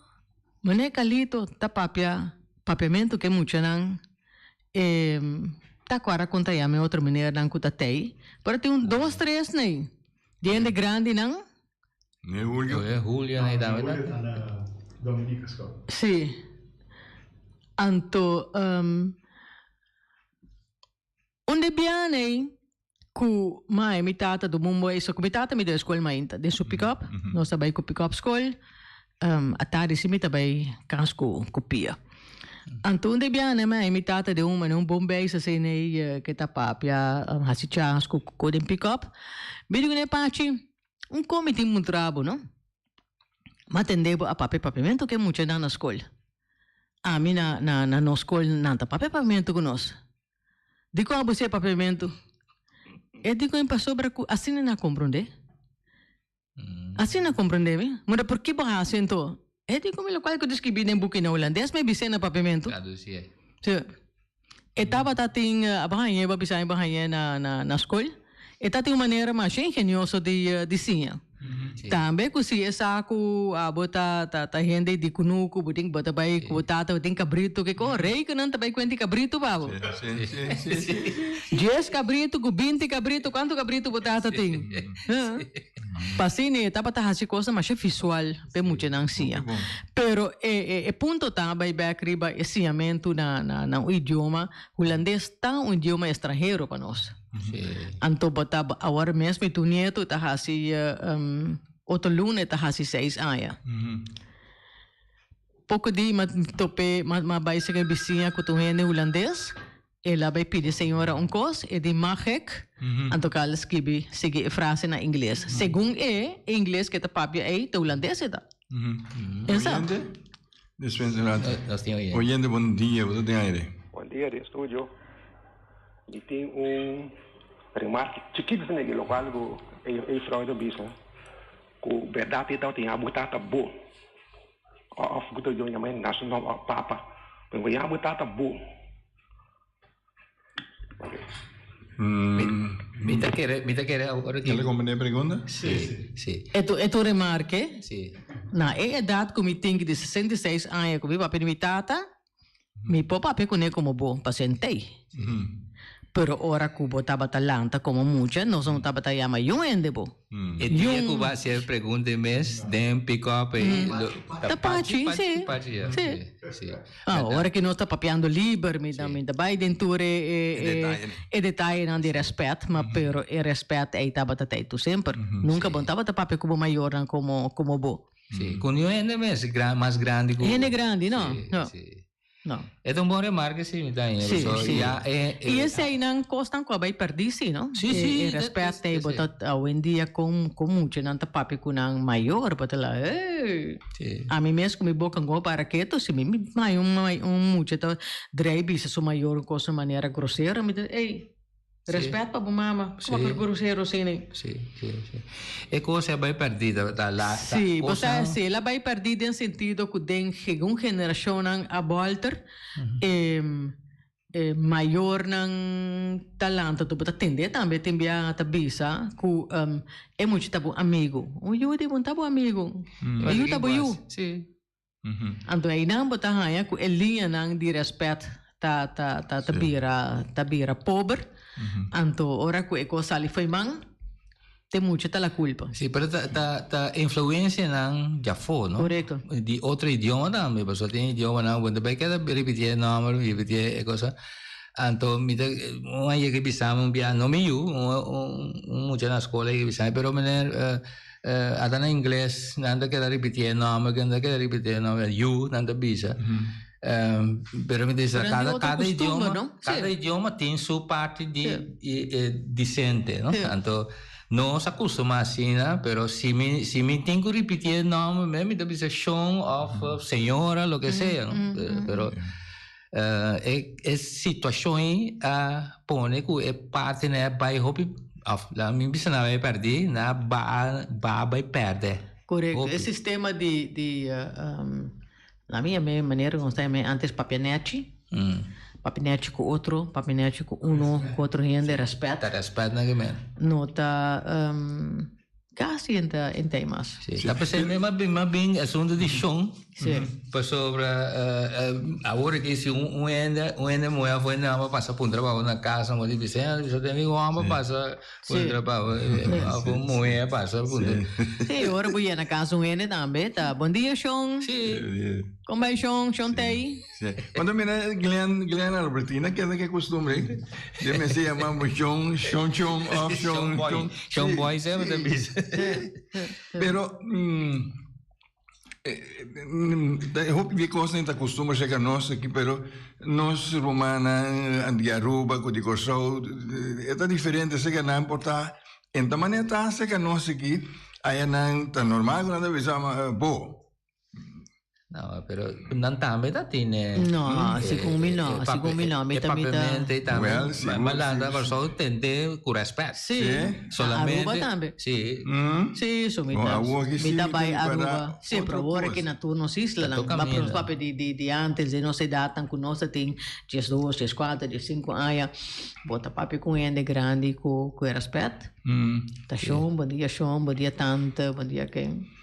Speaker 6: Meneer Carlito ta papia papiamentu ku e muchanan e ta kuara konta yama e otro meneernan ku ta tei pero tin un dos tres nei di hende grandinan.
Speaker 4: Meneer Julio.
Speaker 1: Meneer Julio nei tambe ta.
Speaker 5: Julio ta na Dominica School.
Speaker 6: Si anto. Un de biaha ei ku mai mi tata du mumbo ei so ku mi tata mi debe skol mainta den su pick-up nos ta bai ku pick-up skol atardi si mi ta bai kas ku ku pia anto un de biaha nei mai mi tata den un manera un bon beis asina ei ke ta papia hasi chas ku ku den pick-up mi di kuné pachi un kon mi tin muntra bo no mi a tende bo a papia papiamentu ku e muchanan na skol ami na na nos skol nan ta papia papiamentu ku nos. Dikon abo siña papiamentu? E dikon pasobra ku asina nan a komprondé. Asina nan a komprondé mi. Munda por ki bo hasi anto? E dikon mi lokual ku ta skibí den buki na hulandes mi bis'é na papiamentu.
Speaker 1: Tradusié.
Speaker 6: Sí. E tabata tin abo hañ'é bo a bisa mi bo hañ'é na na skol. E ta tin un manera masha ingenioso di di siña. Tambe ku si e sa ku abo ta ta hende di kunuku, bo tin bo ta bai ku bo tata bo tin kabritu ke ko rei ku nan ta bai kuenti kabritu pa bo. Dies kabritu ku binti kabritu kuantu kabritu bo tata tin? Pa asina e tabata hasi kosnan masha visual pa e muchanan siña. Pero e e punto ta bai bek riba e siñamentu na na un idioma, hulandes ta un idioma estranhero pa nos. Anto bo ta awor mes mi tu nieto ta hasi otro luna e ta hasi seis aña. Poko di m'a tope m'a bai serka e bisiña ku ta un hende hulandes, el a bai pidi e señora un kos, e di mag ik? Anto kal a skibi sigui e frase na ingles. Segun e, e ingles ke ta papia ei ta hulandes e ta. Pensa.
Speaker 4: Oyente? Despensa un rato. Oyente, bon dia, bo ta den aire.
Speaker 7: Bon dia den studio. Mi tin un remarke chikito asina di lokual ku e juffrouw ta bisa ku bèrdat e tabatin ya bo tata bo òf ku ta yama e na su nòmber òf papa pero ya bo tata bo.
Speaker 1: Mi ta kere mi ta kere ora ki.
Speaker 4: El a komprendé e pregunta?
Speaker 1: Si si.
Speaker 6: E tu e tu remarke
Speaker 1: Si.
Speaker 6: na e edat ku mi tin di 66 aña ku mi papia di mi tata. Mi por papia kuné komo bo, pasobra e ntei. Pero ora ku bo tabata lanta komo mucha, nos no tabata yama yun hende bo.
Speaker 1: E dia ku bo hasi e pregunta e mes den pick up ei
Speaker 6: Ta Pachi, si.
Speaker 1: Pachi, ya.
Speaker 6: Si.
Speaker 1: Si.
Speaker 6: Ah, ora ku nos ta papiando liber, mi ta mi ta bai den tur e e e detayenan di rèspèt, ma pero e rèspèt ei tabata tei tur semper. Nunka bo no tabata papia ku bo mayornan komo komo bo.
Speaker 1: Si, ku niun hende mes mas grandi ku.
Speaker 6: Hende grandi, no.
Speaker 1: Si,
Speaker 6: No.
Speaker 1: si.
Speaker 6: No.
Speaker 1: E ta un bon remarke si mi ta haña.
Speaker 6: Sí,
Speaker 1: Pasobra
Speaker 6: sí.
Speaker 1: ya e,
Speaker 6: I eseinan kosnan ku a bai pèrdí sí, no?
Speaker 1: Sí, sí,
Speaker 6: E
Speaker 1: dat
Speaker 6: rèspèt
Speaker 1: is
Speaker 6: ei bo ta awendia kon kon muchanan ta papia ku nan mayor bo ta la hey.
Speaker 1: Sí.
Speaker 6: Ami mes ku mi boka ngoba para ketu si mi haña un un mucha ta drei bisa su mayor un kos na manera grosero mi ta ey Respet pa bo mama.
Speaker 1: Sí.
Speaker 6: Como por grosero asina?
Speaker 1: Sí, sí, sí. E cosa a bai perdí, ta, ta, la, ta
Speaker 6: Sí, bo
Speaker 1: cosa...
Speaker 6: sa, sí, el a bai perdí den sentido cu den segun generacionnan a bolter, e, e mayornan ta lanta tu bo ta tende tambe tin bia ta bisa cu um, e mucha ta bo amigo. Un yu di bo no ta bo amigo. E yu ta bo yu.
Speaker 1: Sí.
Speaker 6: Anto einan bo ta haña ku e liñanan di rèspèt ta ta ta ta bira ta bira pober. Anto ora ku e kos sali fo'i man, te mucha ta la kulpa.
Speaker 1: Sí, pero ta ta ta influencianan djafó, no?
Speaker 6: Korekto.
Speaker 1: Di otro idioma tambe, pasobra tin idiomanan bo no ta bai keda ripití e nòmber, ripití e cosa. Anto mi ta un a yega bisa mi un bia, no mi yu, un un mucha na skol a yega bisa mi, pero meneer Ata na ingles nan ta keda ripiti e nomber, nan ta keda ripiti e nomber, you nan ta bisa. Pero mi ta bisa cada cada idioma, cada idioma tin su parti di dicente, no? Anto nos a custuma asina, pero si mi si mi tin cu ripiti e nomber mi ta bisa shon of señora loke sea, no? Pero E e situacion ei a pone cu e parti nan a bay hopi of laga mi bisa nan a bay perdi nan a ba ba bay perde.
Speaker 6: Correcto.
Speaker 1: Hopi.
Speaker 6: E sistema di di na mi yam'e manera cu nos ta yam'e antes papia nechi. Papia nechi cu otro, papia nechi cu uno, cu otro hende, respet.
Speaker 1: Ta respet nan kimen.
Speaker 6: No ta Casi en ta en ta mas.
Speaker 1: Sí. Ta pensé mi mas bin mas bin asunto di shon.
Speaker 6: Sí.
Speaker 1: Pasobra awor aki si un un hende un hende muhé of un hende homber pasa puntra pa bo na casa bo di bisa bisa tene un homber pasa puntra pa bo of un muhé pasa puntra.
Speaker 6: Sí, ora bo yena casa un hende tambe ta bon dia shon.
Speaker 1: Sí.
Speaker 6: Con bai shon, shon tei.
Speaker 4: Sí. Cuando mira Glenn, Glenn Albertina, que es que costumbre, yo me se llama Shon, Shon Shon, of Shon, Shon.
Speaker 1: Shon Boy siempre te bisa.
Speaker 4: Pero, hopi di cosnan ta costumbre cerca nos aki, pero nos rumannan di Aruba cu di Corsou, e ta diferente cerca nan por ta, en ta manera ta cerca nos aki, aya nan ta normal cu nan ta bisa bo.
Speaker 1: No, pero nan tambe ta tine.
Speaker 6: No, segun mi no, segun mi no. Mi ta mi ta.
Speaker 1: E tambe.
Speaker 4: Well, sigur,
Speaker 1: Malanda
Speaker 4: sigur.
Speaker 1: Kòrsou tende ku rèspèt.
Speaker 6: Sí.
Speaker 1: Solamente.
Speaker 6: Aruba tambe.
Speaker 1: Sí.
Speaker 6: Sí, so mi
Speaker 4: No,
Speaker 6: ta,
Speaker 4: awor aki
Speaker 6: mi
Speaker 4: sí
Speaker 6: ta
Speaker 4: mi
Speaker 6: bai
Speaker 4: ta
Speaker 6: Aruba.
Speaker 4: ripará
Speaker 6: Sí, pero
Speaker 4: otro
Speaker 6: awor
Speaker 4: kos.
Speaker 6: aki na tur nos islanan.
Speaker 1: Ta tur
Speaker 6: Ma
Speaker 1: kaminda.
Speaker 6: nos papia di di di antes, di nos edatnan ku nos ta tin 12, 14, 15 aña. Bo ta papia ku un hende grandi ku ku e rèspèt. Ta shon, bon dia shon, bon dia tante, bon dia ken.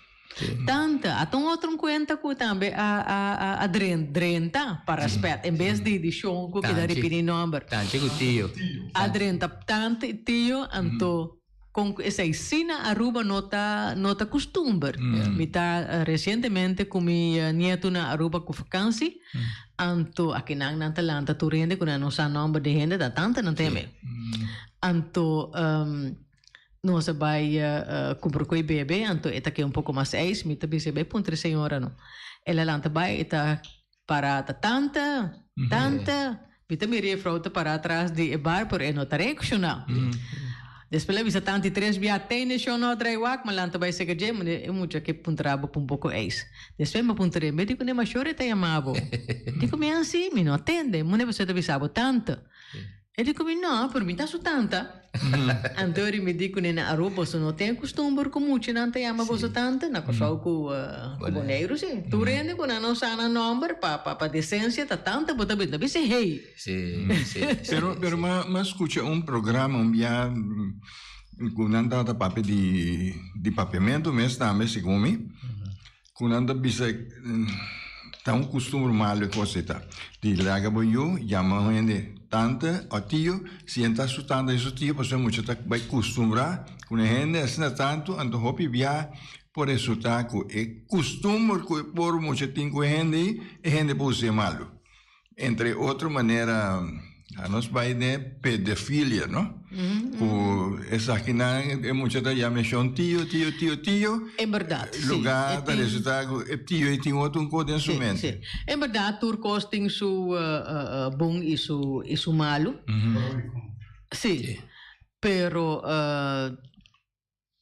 Speaker 6: Tanta, ata un otro un cuenta cu tambe a a a a dren drenta pa respet en bes di di shon cu keda
Speaker 1: Tanchi.
Speaker 6: ripini nomber.
Speaker 1: Tanchi cu tio.
Speaker 6: A drenta tanta y tio anto con cu esey si na Aruba no ta no ta custumber. Mi ta recientemente cu mi nieto na Aruba cu vakantie anto akinan nan ta lanta tur hende cu nan no sa nomber di hende ta tanta nan teme. Anto Nos a bai kumpra ku e bebe, anto e ta ke un poko mas eis. Mi ta bisa e bai puntra e señora no. El a lanta bai, e ta para ta tanta, tanta. Mi ta mira e frou ta para atras di e bar, pero e no ta reakshoná. Despues el a bisa tanta i tres bia, tene shon no a drai wak, mi a lanta bai seka dje, e mucha ke puntra bo pa un poko eis. Despues mi a puntra e, mi di ku ne mashor e ta yama bo? Di ku mi ansi, mi no a tende. Mune pasobra e ta bisa bo tanta. E di ku mi, No, pero mi ta su tanta. Anto ri mi di ku ne na Aruba boso no tin e kustumber ku muchanan ta yama boso tanta. Na Kòrsou ku ku Boneiru si. Tur hende ku nan no sa nan nòmber pa pa pa desensia ta tanta bo ta bisa bisa hey.
Speaker 1: Si, si,
Speaker 4: Pero pero mi a skucha un programa un bia ku nan tabata papia di di papiamentu mes tambe segun mi ku nan ta bisa. Ta un kustumber malu e kos ei ta. Di laga bo yu yama un hende tante o tio, si e ta su tante i su tio pasobra e mucha ta bai kustumbrá ku e hende asina tantu, anto hopi bia por resultá ku e kustumber ku e por mucha tin ku e hende ei, e hende por us'é malu. Entre otro manera nos bai den pedofilia, no? Ku esakinan e mucha ta yama e shon tio, tio, tio, tio.
Speaker 6: En berdad, si.
Speaker 4: Lugar ta resulta ku e tio ei tin otro un kos den su mente.
Speaker 6: Si. En berdad tur kos tin su bon i su i su malu. Si. Pero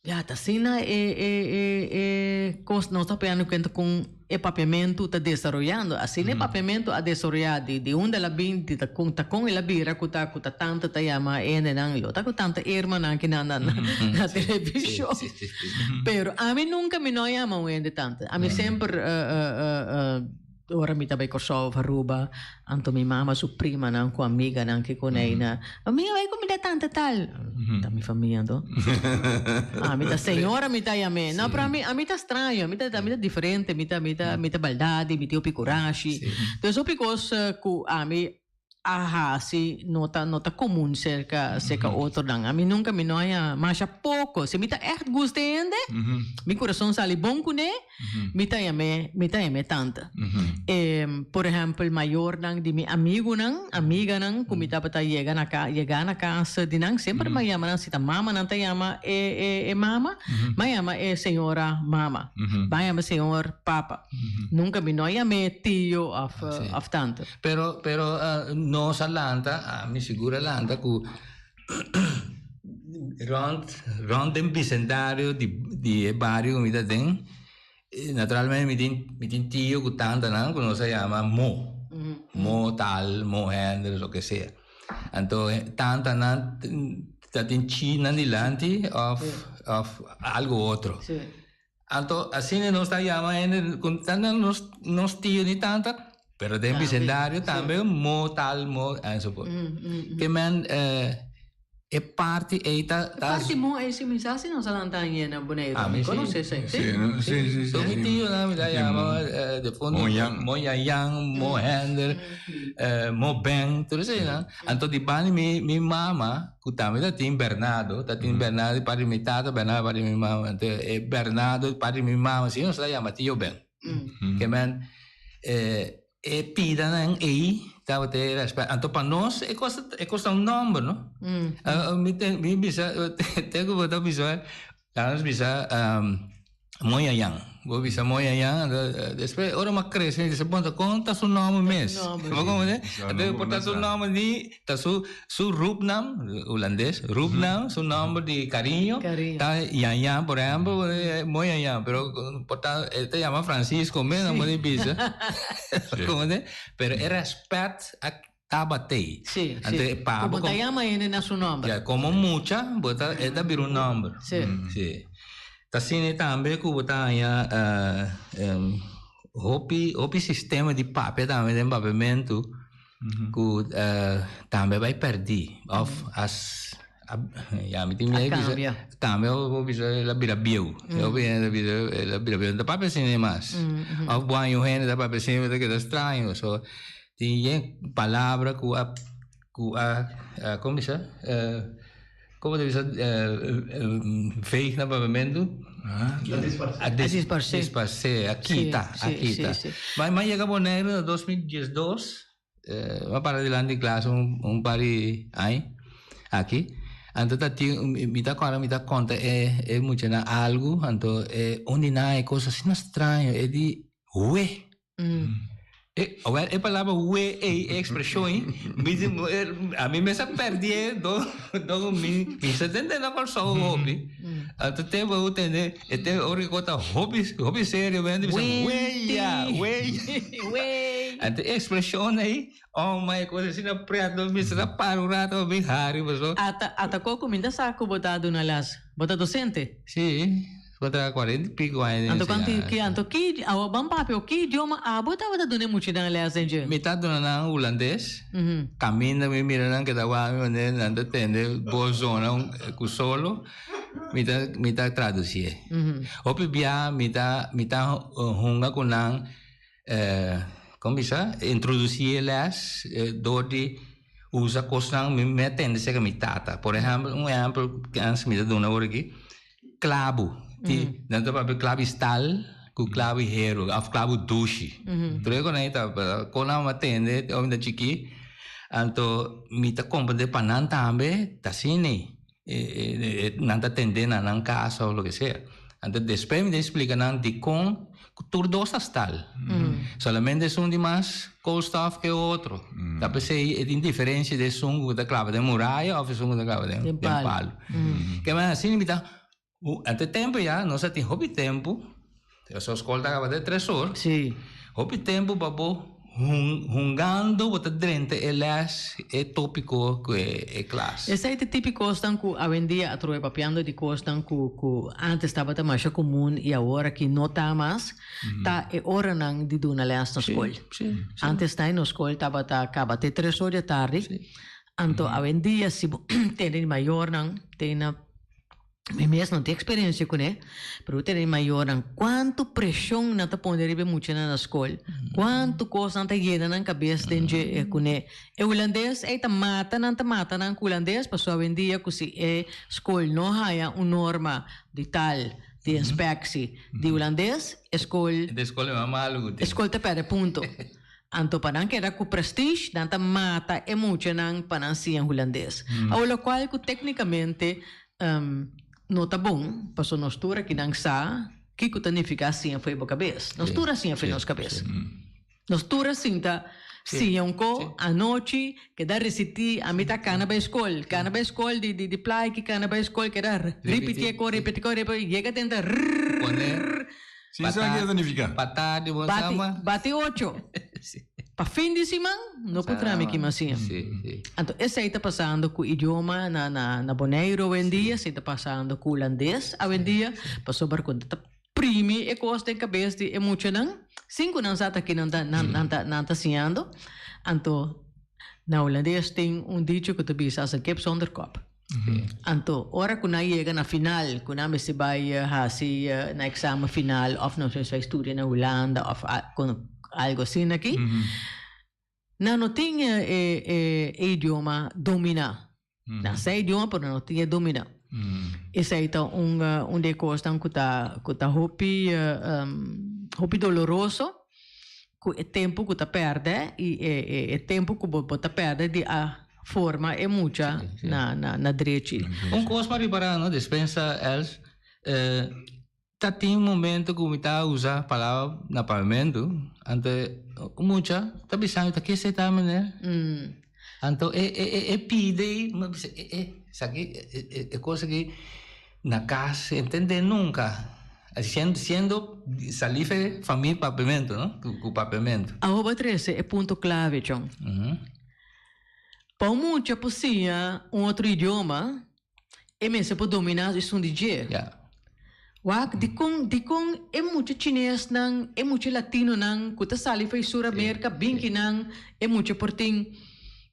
Speaker 6: Ya, ta asina e e e e kos nos ta poniendo kuenta kon e papiamentu ta desaroyando. Asina e papiamentu a desaroyá di di unda el a bin, di ta kon ta kon el a bira ku ta ku ta tanta ta yama e hendenan, lo ta ku tanta Irmanan kinan na na televishon. Pero ami nunka mi no a yama un hende tanta. Ami semper Ora mi ta bai Kòrsou of Aruba, anto mi mama su primanan ku amiganan ke konei na, Mi a bai kumida tanta tal. Ta mi famia anto. Ami ta señora mi ta yam'é. No, pero ami ami ta straño, ami ta ami ta diferente, mi ta mi ta mi ta baldadi, mi tin hopi kurashi. Entonces hopi kos ku ami a hasi no ta no ta komun serka serka otronan. Ami nunka mi no haña masha poko. Si mi ta ègt gusta e hende, mi kurason sali bon kuné, mi ta yam'é mi ta yam'é tanta. Por ehèmpel mayornan di mi amigunan, amiganan ku mi tabata yega na ka yega na kas di nan semper mi a yama nan si ta mama nan ta yama e e e mama, mi a yama e señora mama, mi a yama e señor papa. Nunka mi no a yam'é tio òf òf tante.
Speaker 1: Pero, pero nos a lanta, ami sigur a lanta ku rond, rond den bisendario di, di e bario ku mi ta den, naturalmente mi tin, mi tin tio ku tantanan ku nos a yama mo, mo tal, mo hender, loke sea. Anto tantanan ta tin chi nan dilanti òf, òf algo otro. Anto asina nos ta yama hende ku ta nos nos tio ni tanta, pero den bisendario tambe mo tal mo enzovoort. Ke men e parti ei ta
Speaker 6: E parti mo ei si mi sa si nos a lanta aña na Boneiru.
Speaker 1: Mi
Speaker 6: si. Konosé esei,
Speaker 4: si? Si, si, si.
Speaker 1: Tur mi tionan mi ta yama defunto mo Yanyan, mo Hender, mo Ben, tur eseinan. Anto di banda mi mi mama Ku tambe ta tin Bernardo, ta tin Bernardo di parti di mi tata, Bernardo di parti di mi mama. Anto e Bernardo di parti di mi mama si nos ta yama Tio Ben. Ke men e pidanan ei tabata e rèspèt. Anto pa nos e kos e kos ta un nòmber no. Mi mi bisa te ku bo ta bisa Laga nos bisa Moyayan. Bo bisa Moyayan, despues ora mi a crece mi bisa, bon, ta con ta su nomber mes? Bo comprende? Entonces por ta su nomber di, ta su, su roepnaam, hulandes, roepnaam, su nomber di cariño, ta Yanyan, por ehempel, Moyayan, pero por ta, e ta yama Francisco mes, no por bisa. Bo comprende? Pero e respet a Tabat'ei.
Speaker 6: Sí, sí.
Speaker 1: Anto e pabo
Speaker 6: Como ta yama hende na su nomber.
Speaker 1: Ja, como mucha, bo ta, e ta bira un nomber.
Speaker 6: Sí.
Speaker 1: Sí. Ta asina tambe cu bo ta haña hopi, hopi sistema di papia tambe den papiamentu cu tambe a bay perdi of as, ya mi tin miedo bisa.
Speaker 6: A cambia.
Speaker 1: Cambia of bo bisa el a bira bieu. Hopi hende ta bisa el a bira bieu. No ta papia asina mas. Of bo haña un hende ta papia asina bo ta keda straño. So, Tin yen palabra ku a ku a kon bisa komo ta bisa veeg na papiamentu?
Speaker 6: A disparsé.
Speaker 1: A disparsé, a kita, a kita. Mi a yega Boneiru na 2012, mi a para dilanti di klas un par di aña aki, anto ta tin mi ta kòrda mi ta konta e e muchanan algu, anto e un di nan e kos asina straño e di we. E, awel, e palabra we ei, e expresion ei, mi di, a mi mes a perdié do, do mi, mi sa tende na Kòrsou hopi. Anto te bo tende, e te ora ku ta hopi, hopi serio, mi hende bisa, we ya, we.
Speaker 6: We.
Speaker 1: Anto e expresion ei, oh my, kos asina pret, mi sa para un rato pa bin hari paso.
Speaker 6: Ata, ata koko mi ta sa ku bo ta duna les. Bo ta docente?
Speaker 1: Sí. Bo ta cuarenta y pico aña den
Speaker 6: Anto cuanto
Speaker 1: enseñansa.
Speaker 6: ki anto ki awo ban papia o ki idioma abo tabata duna e muchanan les den dje?
Speaker 1: Mi ta duna nan hulandes, caminda mi mira nan keda wak mi manera nan ta tende bo zona cu solo, mi ta mi ta traducié. Hopi bia mi ta mi ta hunga cu nan. eh, kon bisa, introdusí e les dor di usa kosnan mi mi a tende serka mi tata. Por ehèmpel, un ehèmpel ku antes mi ta duna awor aki, klabu. Ti, nan ta papia klabu stal ku klabu heru òf klabu dushi. Tur e konan ei ta kon nan a tende ora mi ta chikí. Anto mi ta komprendé pa nan tambe ta asina ei. Nan ta tendé na nan casa of loke sea. Anto despues mi ta explica nan dicon cu tur dos ta stal. Solamente esun di mas koolstof ke otro. Ta pesey e tin diferencia di esun cu ta clava den muraya of esun cu ta clava den palo. Ke manera asina mi ta Anto e tempo ya nos a tin hopi tempo, pasobra skol ta kaba te tres or, hopi tempo pa bo hungando bo ta drenta e les, e topiko ku e klas.
Speaker 6: Esei ta tipi kosnan ku awendia atrobe papiando di kosnan ku ku antes tabata masha komun i awor aki no ta mas, ta e oranan di duna les na skol. Antes ta nos skol tabata kaba te tres or di atardi, anto awendia si bo tene di mayornan tene. Mi mes no tin experiencia kuné, pero bo tene mayornan cuanto presion nan ta pone riba e muchanan na skol, cuanto cos nan ta yena nan cabes den dje kuné. E hulandes ei ta mata nan ta mata nan ku hulandes pasobra awendia ku si e skol no haya un norma di tal, di inspectie di hulandes, e skol
Speaker 1: E skol e mas malo ku tin.
Speaker 6: E skol ta perde punto. Anto pa nan keda ku prestige nan ta mata e muchanan pa nan siña hulandes. Awor lokual ku teknikamente No ta bon, pasobra nos tur akinan sa kiko ta nifiká siña fo'i bo kabes. Nos tur a siña fo'i nos kabes. Nos tur a sinta siña un ko anochi, keda risití, ami ta kana bai skol, kana bai skol di di playa aki, kana bai skol, keda ripití e ko, ripití e ko, ripití e ko, yega den ta rrrr.
Speaker 4: Sin sa kiko ta nifiká.
Speaker 1: Patá di bo sama.
Speaker 6: Bati ocho. Pa fin di siman no por traha mi kima asin. Anto esei ta pasando ku idioma na na na Boneiru awendia, esei ta pasando ku hulandes awendia, pasobra ku ta primi e kos den kabes di e muchanan sin ku nan sa ta ki nan ta nan ta nan ta siñando. Anto na hulandes tin un dicho ku ta bisa als een kip zonder kop. Anto, ora ku nan yega na final, ku nan mester bai hasi nan eksamen final òf nan mester bai studia na Hulanda òf algu asina aki, nan no tin e idioma dominá. Nan sa e idioma pero nan no tin e dominá. Esei ta un di e kosnan ku ta ku ta hopi hopi doloroso ku e tempu ku ta pèrdè i e tempu ku bo ta pèrdè di a forma e mucha na na drechi.
Speaker 1: Un kos pa ripará no, despensa Els, ta tin momento ku mi ta usa palabra na papiamentu, anto un mucha ta bisa mi ta kese ta meneer? Anto e e e pide mi a bisa e e esaki e kos aki na kas entende nunka. Siendo siendo salí fe famia papiamentu no, ku papiamentu.
Speaker 6: Awo bo a trese e punto klave John. Pa un mucha por siña un otro idioma, e mester por dominá esun di dje. Wak, dikon, dikon e mucha chinesnan, e mucha latinonan ku ta sali for Sur Amerika bin kinan, e mucha por tin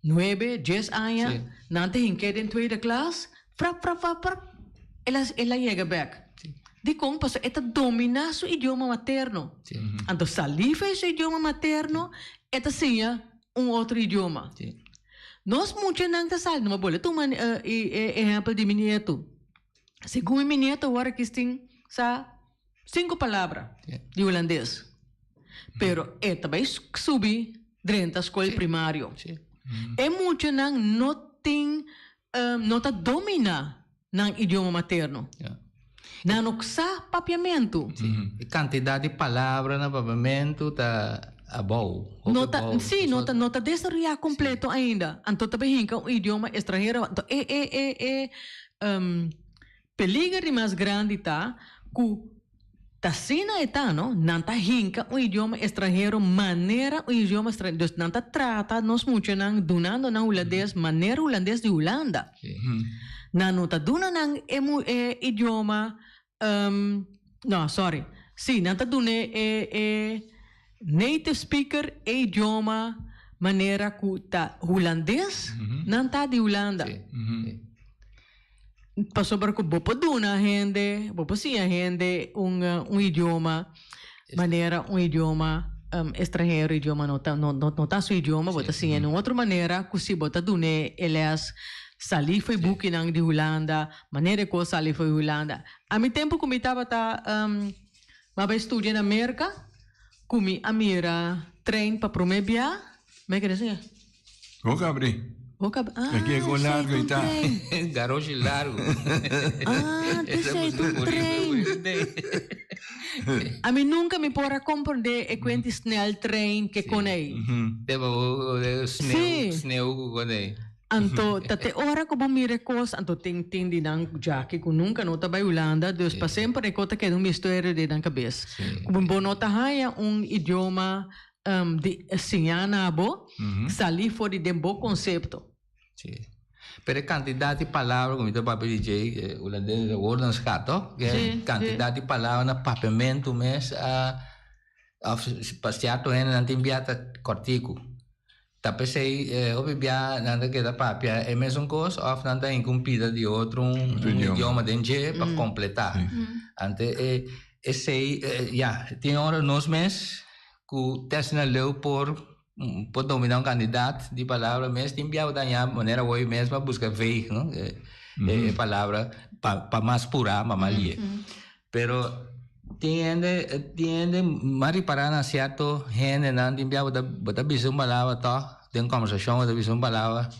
Speaker 6: nuebe, dies aña, nan ta hink'é den tweede klas, frap, frap, frap, frap, el a, el a yega bèk. Dikon? Pasobra e ta dominá su idioma materno. Anto salí for su idioma materno, e ta siña un otro idioma. Nos muchanan ta sali, no me bolbe tuma e ehempel di mi nieto. Segun mi nieto awor aki tin sa sinku palabra di hulandes. Pero e ta bai subi drenta skol primario. E muchanan no tin, no ta domina nan idioma materno. Nan no sa papiamentu.
Speaker 1: E kantidat di palabra na papiamentu ta abou.
Speaker 6: No ta, sí, no ta, no ta desaroyá kompleto ainda. Anto ta bay hinka un idioma estranhero. Anto e, e, e, e peliger di mas grandi ta ku Ta asina e ta, no? Nan ta hinka un idioma estranhero manera un idioma estranhero. Dus nan ta trata nos muchanan dunando nan hulandes manera hulandes di Hulanda. Nan no ta duna nan e e idioma, no, sorry. Sí, nan ta duna e e native speaker e idioma manera ku ta hulandes, nan ta di Hulanda. Pasobra ku bo por duna hende, bo por siña hende un un idioma manera un idioma. um, estranhero idioma no ta, no, no, no ta su idioma, bo ta siña en un otro manera ku si bo ta dun'é e les salí fo'i bukinan di Hulanda, manera e kos sali fo'i Hulanda. A mi tempu ku mi tabata um, m'a bai studia na Merka, ku mi a mira trein pa promé bia, mi a kere siña.
Speaker 4: Bo kabri.
Speaker 6: Bo kabri. Ah,
Speaker 4: Aki e kon
Speaker 6: esei
Speaker 4: largo
Speaker 6: ta
Speaker 4: i
Speaker 6: un
Speaker 4: ta.
Speaker 6: trein.
Speaker 1: Garoshi largo.
Speaker 6: Ah, esei ta un trein. Ami nunka mi por a komprendé e kuenti sneltrein ke kon ei.
Speaker 1: Te pa bo sneu, sneu ku kon ei.
Speaker 6: Anto ta te ora ku bo mira e kos, anto tin tin di nan djaki ku nunka no ta bai Hulanda, dus pa semper e kos ta keda un misterio den nan kabes. Ku bo no ta haña un idioma di siña na bo, salí for di den bo konsepto.
Speaker 1: Sí. Pero e kantidat di palabra ku mi ta papia di dje, hulandes ta woordenschat, toch?
Speaker 6: Sí,
Speaker 1: Kantidat di palabra na papiamentu mes a òf pa sierto hende nan tin bia ta kòrtiku. Ta p'esei hopi bia nan ta keda papia e mesun kos òf nan ta hinka un pida di otro un idioma den dje pa kompletá. Ante e esei ya tin ora nos mes ku te asina leu por por dominá un kandidat di palabra mes tin bia bo ta haña manera awor mes pa buska veeg no e palabra pa pa mas purá pa mas lie. Pero tin hende tin hende m'a ripará na sierto hendenan tin bia bo ta bo ta bisa un palabra tòg den kòmbersashon bo ta bisa un palabra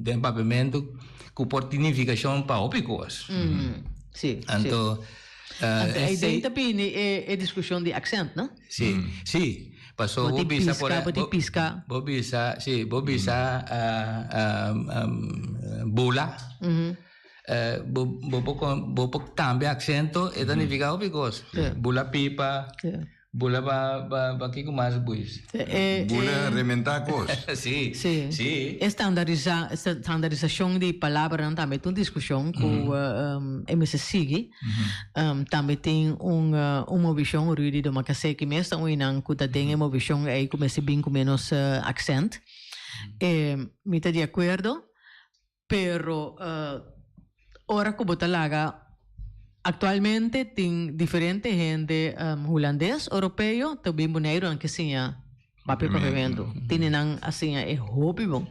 Speaker 1: den papiamentu ku por tin nifikashon pa hopi kos.
Speaker 6: Sí, sí.
Speaker 1: Anto
Speaker 6: Anto ei
Speaker 1: esei
Speaker 6: den ta bini e e diskushon di aksènt, no?
Speaker 1: Sí, sí. Paso
Speaker 6: Bo
Speaker 1: bo
Speaker 6: tin
Speaker 1: bisa por
Speaker 6: piska, bo tin
Speaker 1: bo
Speaker 6: piska.
Speaker 1: bo bisa sí bo bisa bula. Bo bo por con bo por cambia acento e ta nifica hopi cos. Bula pipa, bula pa pa pa kico mas buis.
Speaker 4: Bula rementa cos.
Speaker 1: Sí,
Speaker 6: Sí.
Speaker 1: sí.
Speaker 6: E standardisa standardisacion di palabranan tambe ta un discusion cu e mester sigui. Tambe tin un un movicion Rudy Domacassé ki mes ta un einan cu ta den e movicion ei cu mester bin cu menos accent. Mi ta di acuerdo. Pero ora ku bo ta laga aktualmente tin diferente hende hulandes, oropeo ta bin Boneiru nan ke siña papia papiamentu. Tin di nan a siña e hopi bon.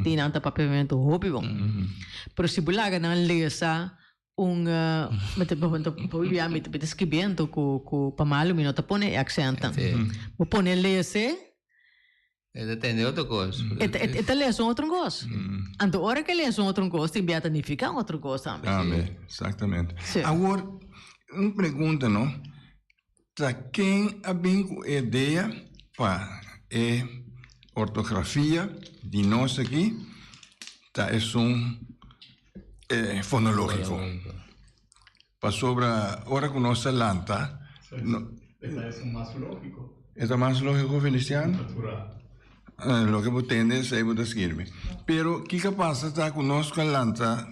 Speaker 6: Tin nan ta papiamentu hopi bon. Pero si bo laga nan lesa un mi ta mi ta skibiendo ku ku pa malu mi no ta pone e aksèntnan. Bo pone lese.
Speaker 1: E ta tende otro kos.
Speaker 6: E ta, e ta lesa un otro kos. Anto ora ke lesa un otro kos, tin bia ta nifiká un otro kos tambe.
Speaker 4: Tambe, exactamente.
Speaker 6: Sí.
Speaker 4: Awor, un pregunta no, ta ken a bin ku e idea pa e ortografia di nos aki ta esun fonológiko? Pasobra ora ku nos ta lanta, no.
Speaker 5: E ta esun mas lógiko.
Speaker 4: E ta mas lógiko, Feliciano?
Speaker 5: Natural.
Speaker 4: Loke bo tende esei bo ta skirbi. Pero kiko a pasa ta ku nos ku a lanta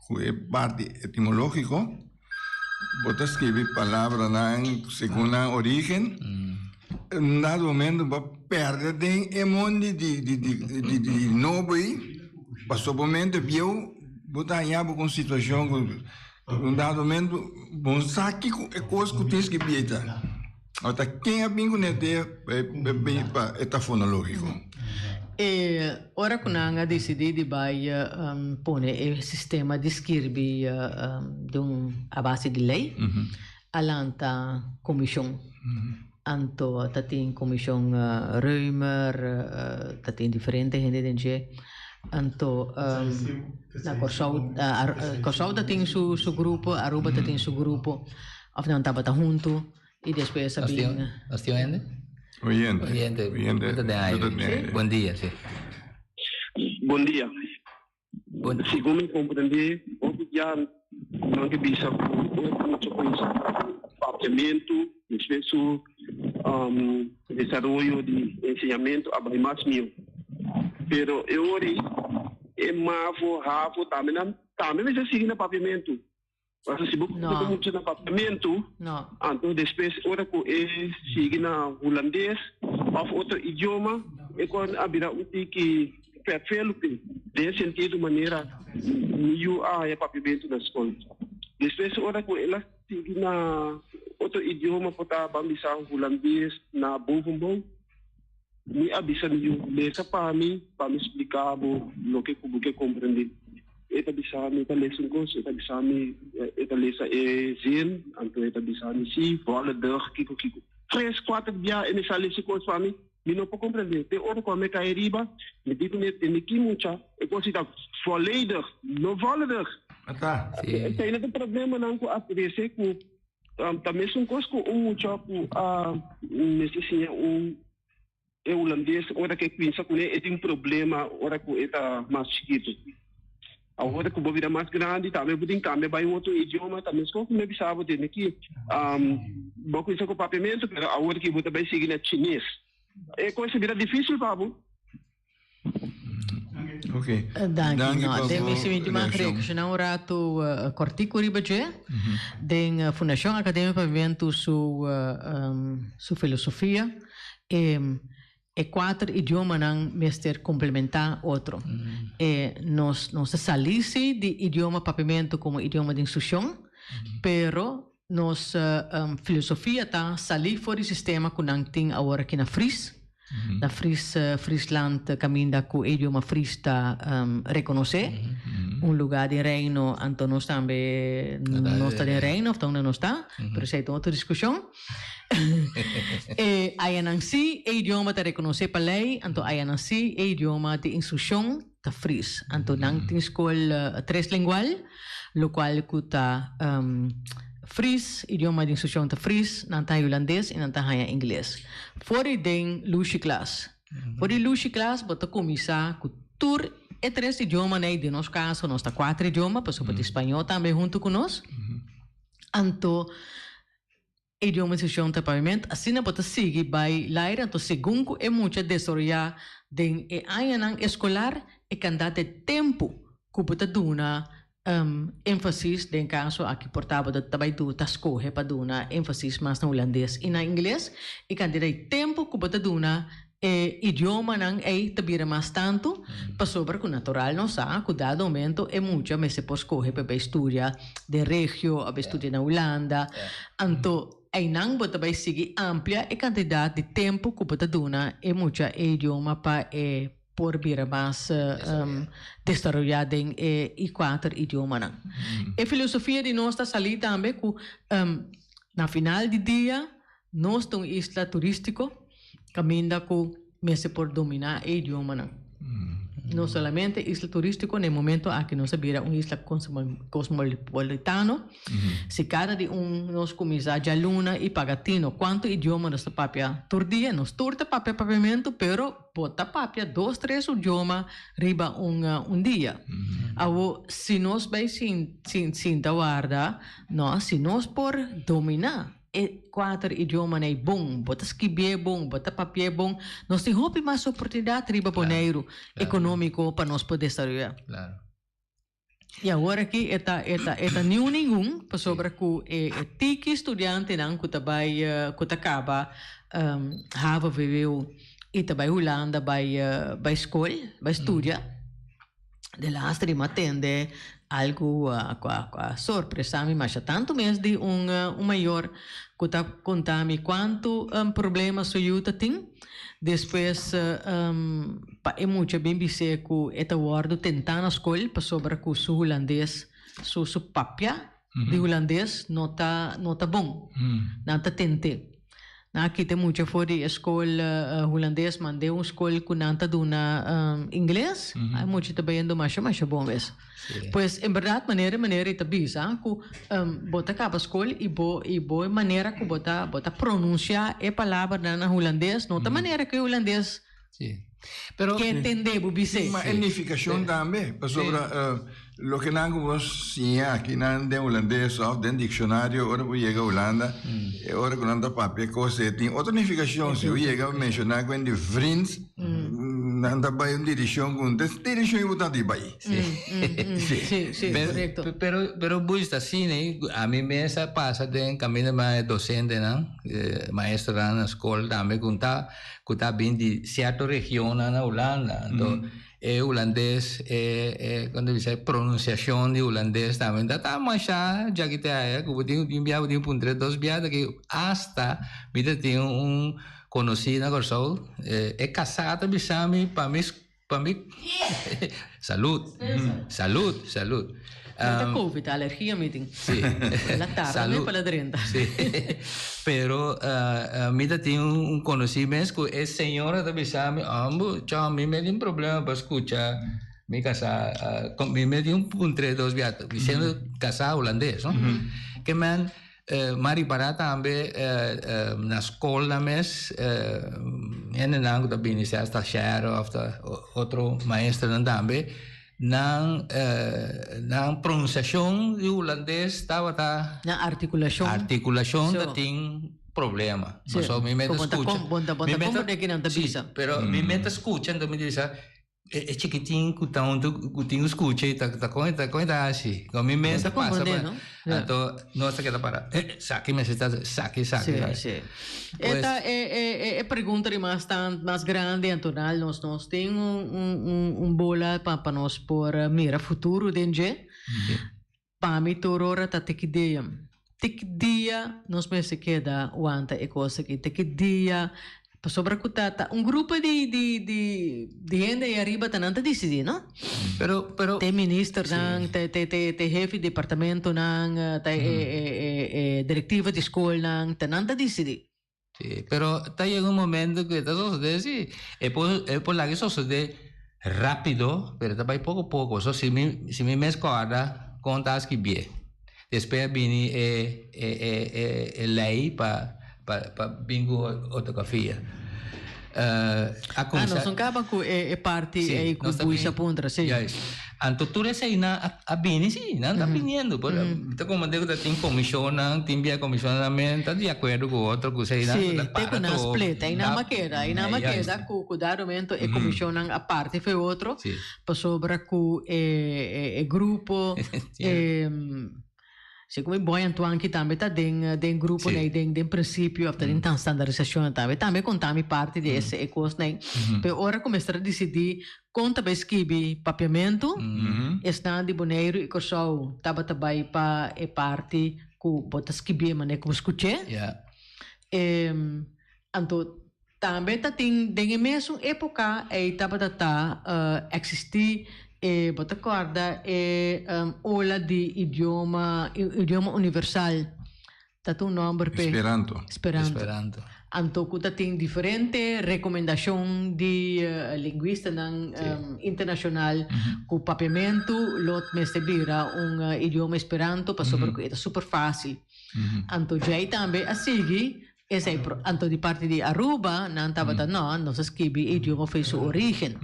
Speaker 4: ku e parti etimológiko, bo ta skirbi palabranan segun nan orígen, un dado momento bo a pèrdè den e mondi di di di di nobo ei, pasobra bo mente bieu. Bo ta haña bo ku un situashon ku un dado momento bo no sa kiko e kos ku tin skibí ei ta. Ota ken a bin ku ne idea pa e ta fonológiko?
Speaker 6: E ora ku nan a disidí di bai pone e sistema di skirbi den un a base di lei, a lanta komishon. Anto ta tin komishon Römer, ta tin diferente hende den dje. Anto na Kòrsou, Kòrsou ta tin su su grupo, Aruba ta tin su grupo, òf nan tabata huntu i despues a bin.
Speaker 1: Nos tin hende?
Speaker 4: Oyente.
Speaker 1: Oyente.
Speaker 4: Oyente.
Speaker 1: Bo ta den aire. Bon dia, si.
Speaker 7: Bon dia. Segun mi komprendé, hopi bia nan ke bisa ku ora mucha kuminsá papiamentu, despues su desaroyo di enseñamentu a bai mas mihó. Pero e ora ei e mavo, havo tambe nan tambe mester sigui na papiamentu. Pasobra si bo kuminsá ku mucha na papiamentu, anto despues ora ku e sigui na hulandes òf otro idioma, e kon a bira un tiki fèrfelu p'e, den sentido manera mi yu a haña papiamentu na skol. Despues ora ku el a sigui na. otro idioma por ta ban bisa hulandes na bovenbouw. Mi a bisa mi yu, lesa pa mi, pa mi splika bo loke ku bo ke komprendé. E ta bisa mi ta lesa un kos, e ta bisa mi e ta lesa e zin, anto e ta bisa mi si, volledig, kiko kiko. Tres, kuater bia e mester a lesa e kos pa mi, mi no por komprendé. Te ora ku a mi kai riba, mi di kuné, tende ki mucha, e kos ei ta volledig, no volledig.
Speaker 4: Ata.
Speaker 7: Esei ta e problemanan ku a trese ku Ta mesun kos ku un mucha ku a mester siña un e hulandes ora ku e kuminsa kuné e tin problema ora ku e ta mas chikitu. Awor ku bo bira mas grandi tambe bo tin kambia bai un otro idioma ta meskos ku mi a bisa bo tende aki bo a kuminsa ku papiamentu pero awor ki bo ta bai sigui na chines e kos a bira difisil pa bo.
Speaker 4: Ok.
Speaker 6: Danki.
Speaker 4: Danki
Speaker 6: No,
Speaker 4: pa
Speaker 6: den
Speaker 4: bo
Speaker 6: mi simiti mag
Speaker 4: reaccion.
Speaker 6: reacciona un rato cortico riba dje. Den Fundacion Academia Papiamentu su su filosofia e e cuater idiomanan mester complementa otro. E nos nos ta sali si di idioma Papiamentu como idioma di instruccion, pero nos filosofia ta sali for di sistema cu nan tin awor aki na Fries. Na Fries, Friesland caminda cu e idioma Fries ta reconoce. Un lugar den Reino, anto nos tambe no ta den Reino of ta unda nos ta, pero esey ta otro discusion. E ayanan si e idioma ta reconoce pa ley, anto ayanan si e idioma di instruccion ta Fries. Anto nan tin skol treslingual, lokual ku ta Fries, idioma di instrukshon ta Fries, nan ta haña Hulandes i nan ta haña Ingles. For di den Lushi klas. For di Lushi klas bo ta kuminsá ku tur e tres idiomanan ei, den nos kaso nos ta kuater idioma, pasobra bo tin Spañó tambe huntu ku nos. Anto Idioma instrukshon ta pavimento, asina bo ta sigui bai laira anto segun ku e mucha desaroyá den e añanan eskolar e kandat e tempu ku bo ta duna énfasis, den kaso aki por ta bo ta bai ta skohe pa duna énfasis mas na hulandes i na ingles, e kantidat di tempu ku bo ta duna E idiomanan ei ta bira mas tantu pasobra ku natural nos sa ku dado momento e mucha mester por skohe pa bai studia den regio of bai studia na Hulanda. Anto einan bo ta bai sigui amplia e kantidat di tempu ku bo ta duna e mucha e idioma pa e por bira mas desaroyá den e i kuater idiomanan. E filosofia di nos ta salí tambe ku na final di dia Nos ta un isla turístiko kaminda ku mester por dominá e idiomanan. No solamente isla turístiko, na e momento aki nos a bira un isla kosmopolitano. Si kada di un nos kuminsá djaluna i paga tino kuantu idioma nos ta papia tur dia, nos tur ta papia papiamentu, pero bo ta papia dos, tres idioma riba un dia. Awor, si nos bai sinta warda, no, si nos por dominá. E kuater idiomanan ei bon, bo ta skibié bon, bo ta papié bon, nos tin hopi mas oportunidat riba Boneiru ekonómiko pa nos por desaroyá. I awor aki e ta e ta e ta niun ningun pasobra ku e e tiki studiantenan ku ta bai ku ta kaba havo vwo i ta bai Hulanda bai bai skol bai studia. De laatste di mi a tende algu ku a sorpresa mi masha tantu mes di un un mayor ku ta konta mi kuantu problema su yu ta tin. Despues pa e mucha bin bis'é ku e ta wòrdu tentá na skol pasobra ku su hulandes su su papia di hulandes no ta no ta bon. Nan ta tent'é. Nan a kita mucha for di e skol hulandes mand'é un skol ku nan ta duna ingles. Ai mucha ta bayendo masha masha bon wes. Pues en bèrdat manera e manera i ta bisa ku bo ta kaba skol i bo i bo e manera ku bo ta bo ta pronunsiá e palabranan na hulandes no ta manera ku e hulandes
Speaker 1: Pero
Speaker 6: ke tende bo bis'é.
Speaker 4: Ma e nifikashon tambe, pasobra loke nan ku bo siña aki nan den hulandes òf den dikshonario ora bo yega Hulanda, e ora ku nan ta papia e kos ei tin otro nifikashon. Si bo yega menshoná ku hende vriend, nan ta bai un direkshon ku un direkshon ei bo ta di bai.
Speaker 6: Sí, sí, korekto.
Speaker 1: Pero, pero Buis ta asina ei, ami mes a pasa den kaminda ma e dosentenan, maestronan na skol tambe ku ta. Ku ta bin di sierto regionnan na Hulanda. Anto, mm. e hulandes e e kon ta bisa e pronunciacion di hulandes tambe ta ta masha djaki te aya ku bo tin un bia bo tin puntra dos bia ta ki hasta mi ta tin un konosí na Kòrsou e kasá ta bisa mi pa mi Pa mi salud salud salud.
Speaker 6: No ta covid ta alergia mi tin.
Speaker 1: Si.
Speaker 6: La tarda mi pa la drenta.
Speaker 1: Si. Pero mi ta tin un conoci mes cu e señora ta bisa mi ambo chao mi me tin problema pa scucha mi casa mi me tin un puntre dos bia diciendo casa holandes no. Ke men M'a ripará tambe na skolnan mes hendenan ku ta bini sea stashèr òf ta otro maestronan tambe nan nan pronunsiashon di hulandes tabata
Speaker 6: Nan artikulashon.
Speaker 1: Artikulashon ta tin problema. Pasobra mi mester skucha.
Speaker 6: Bo ta komprendé ke nan ta bisa.
Speaker 1: Pero mi mester skucha anto mi ta bisa E chikitin ku ta huntu ku tin ku skucha i ta ta kon ta kon ta hasi. Kon mi mes ta pasa pa anto nos ta keda para saki mester ta saki saki.
Speaker 6: Si si. E ta e e e pregunta di mas tan mas grandi anto nal nos nos tin un un un bola pa pa nos por mira futuro den dje. Pa mi tur ora ta te ki dia. Te ki dia nos mester keda wanta e kos aki? Te ki dia? Pasobra ku ta ta un grupo di di di di hende ei ariba ta nan ta disidí, no?
Speaker 1: Pero pero
Speaker 6: Te ministernan, te te te te hefe di departamentonan, ta e e e e direktiva di skolnan, ta nan ta disidí.
Speaker 1: Sí, pero ta yega un momento ku e ta sosodé sí. E por e por laga e sosodé rápido, pero ta bai poko poko. So si mi si mi mes kòrda kon ta skibié. Despues a bini e e e e e lei pa pa pa bin ku ortografia.
Speaker 6: A Ah, kuminsá nos no kaba ku e e parti Sí, ei ku nos ta Buis a puntra, sí.
Speaker 1: Juist. Anto tur eseinan a a bini, sí, nan ta biniendo. Por mi ta komprende ku ta tin komishonnan, tin bia komishonnan men ta di akuerdo ku otro ku eseinan
Speaker 6: Sí, ta te para ku nan trobe. split, einan a keda, einan a keda ku ku dado momento e komishonnan a parti for e otro, pasobra ku e e e grupo e Segun mi Boy Antoine ki tambe ta den den grupo nei den den principio of ta den tan standarisashon tambe tambe konta mi parti di ese e kos nei. Pero ora ku mester a disidí kon ta bai skibi papiamentu esnan di Boneiru i Kòrsou tabata bai pa e parti ku bo ta skibié manera ku bo skuch'é. Anto Tambe ta tin den e mesun epoca ey tabata ta existi e bo ta corda e ola di idioma idioma universal ta ta un nomber p'e
Speaker 4: Esperanto.
Speaker 6: Esperanto.
Speaker 1: Esperanto.
Speaker 6: Anto cu ta tin diferente recomendacion di linguistanan internacional cu papiamentu lo mester bira un idioma esperanto pasobra cu e ta super facil. Anto djey tambe a sigui Esei pro, anto di parti di Aruba nan tabata no, nos a skibi e idioma fo'i su origen.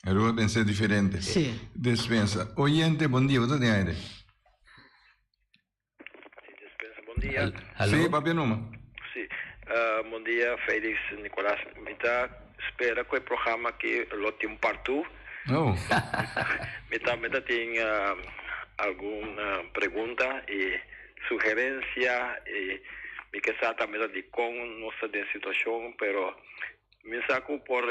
Speaker 4: Aruba pensa diferente.
Speaker 6: Sí.
Speaker 4: Despensa. Oyente, bon dia, bo ta den aire.
Speaker 8: Sí, despensa, bon dia.
Speaker 1: Hallo.
Speaker 4: Sí, papia numa.
Speaker 8: Sí, bon dia Felix Nicolas. Mi ta spera ku e programa aki lo tin un part two.
Speaker 4: Oh.
Speaker 8: Mi tambe ta tin algun pregunta i Sugerencia y mi ke sa tambe ta dicon nos ta den situacion pero mi sa cu por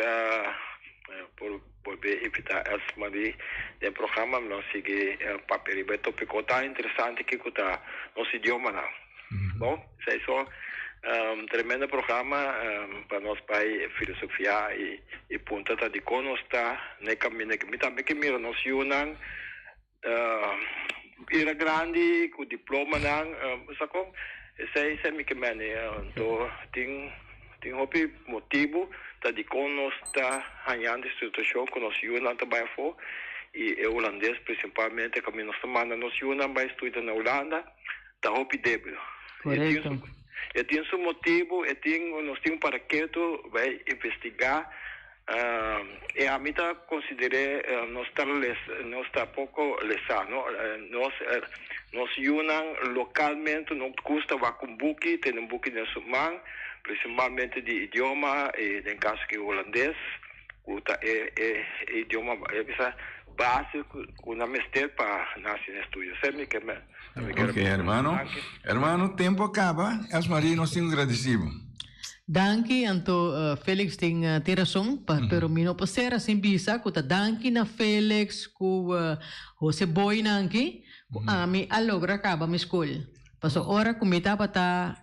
Speaker 8: por bolbe invita Elsmarie den programa mi lo sigui papia riba e topico tan interesante kico ta nos idiomanan bon esey so tremendo programa pa nos bay filosofia y punta ta dicon nos ta na e caminda mi tambe ke mira nos yunan Bira grandi ku diplomanan sa kon esei esei mi ke meni anto tin tin hopi motibu ta dikon nos ta hañando e situashon ku nos yunan ta bai afó i e hulandes prinsipalmente kaminda nos ta manda nos yunan bai studia na Hulanda ta hopi debil e tin su motibu e tin nos tin un paraketu bai investigá. E ami ta konsider'é nos ta les nos ta poko lesá no nos nos yunan lokalmente no gusta wak un buki tene un buki den su man prinsipalmente di idioma i den kaso ki hulandes ku ta e e idioma e bisa base ku nan mester pa nan hasi nan estudio esei mi ke mi
Speaker 4: Ok hermano hermano tempo a kaba Elsmarie nos tin ku gradisibo.
Speaker 6: Danki anto Felix tin tin rason pa pero mi no por sera sin bisa ku ta danki na Felix ku Jose Boy nan aki ku ami a logra kaba mi skol. Paso ora ku mi tabata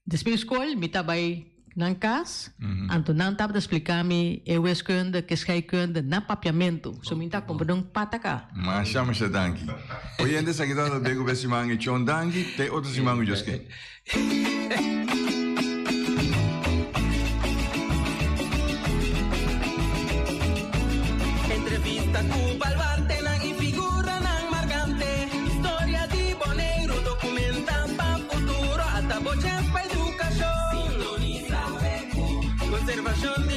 Speaker 6: despues di skol mi ta bai nan kas anto nan tabata splika mi e wiskunde ke scheikunde na papiamentu so mi ta komprende un pataka.
Speaker 4: Masha masha danki. Oyente esaki tabata beko pa e siman e chon danki te otro siman ku Dios ke.
Speaker 3: Entrevista ku baluartenan i figuranan markante. Historia di Boneiru dokumenta pa futuro. Ata bo chèns pa edukashon. Sintonisa BQ. Konservashon di.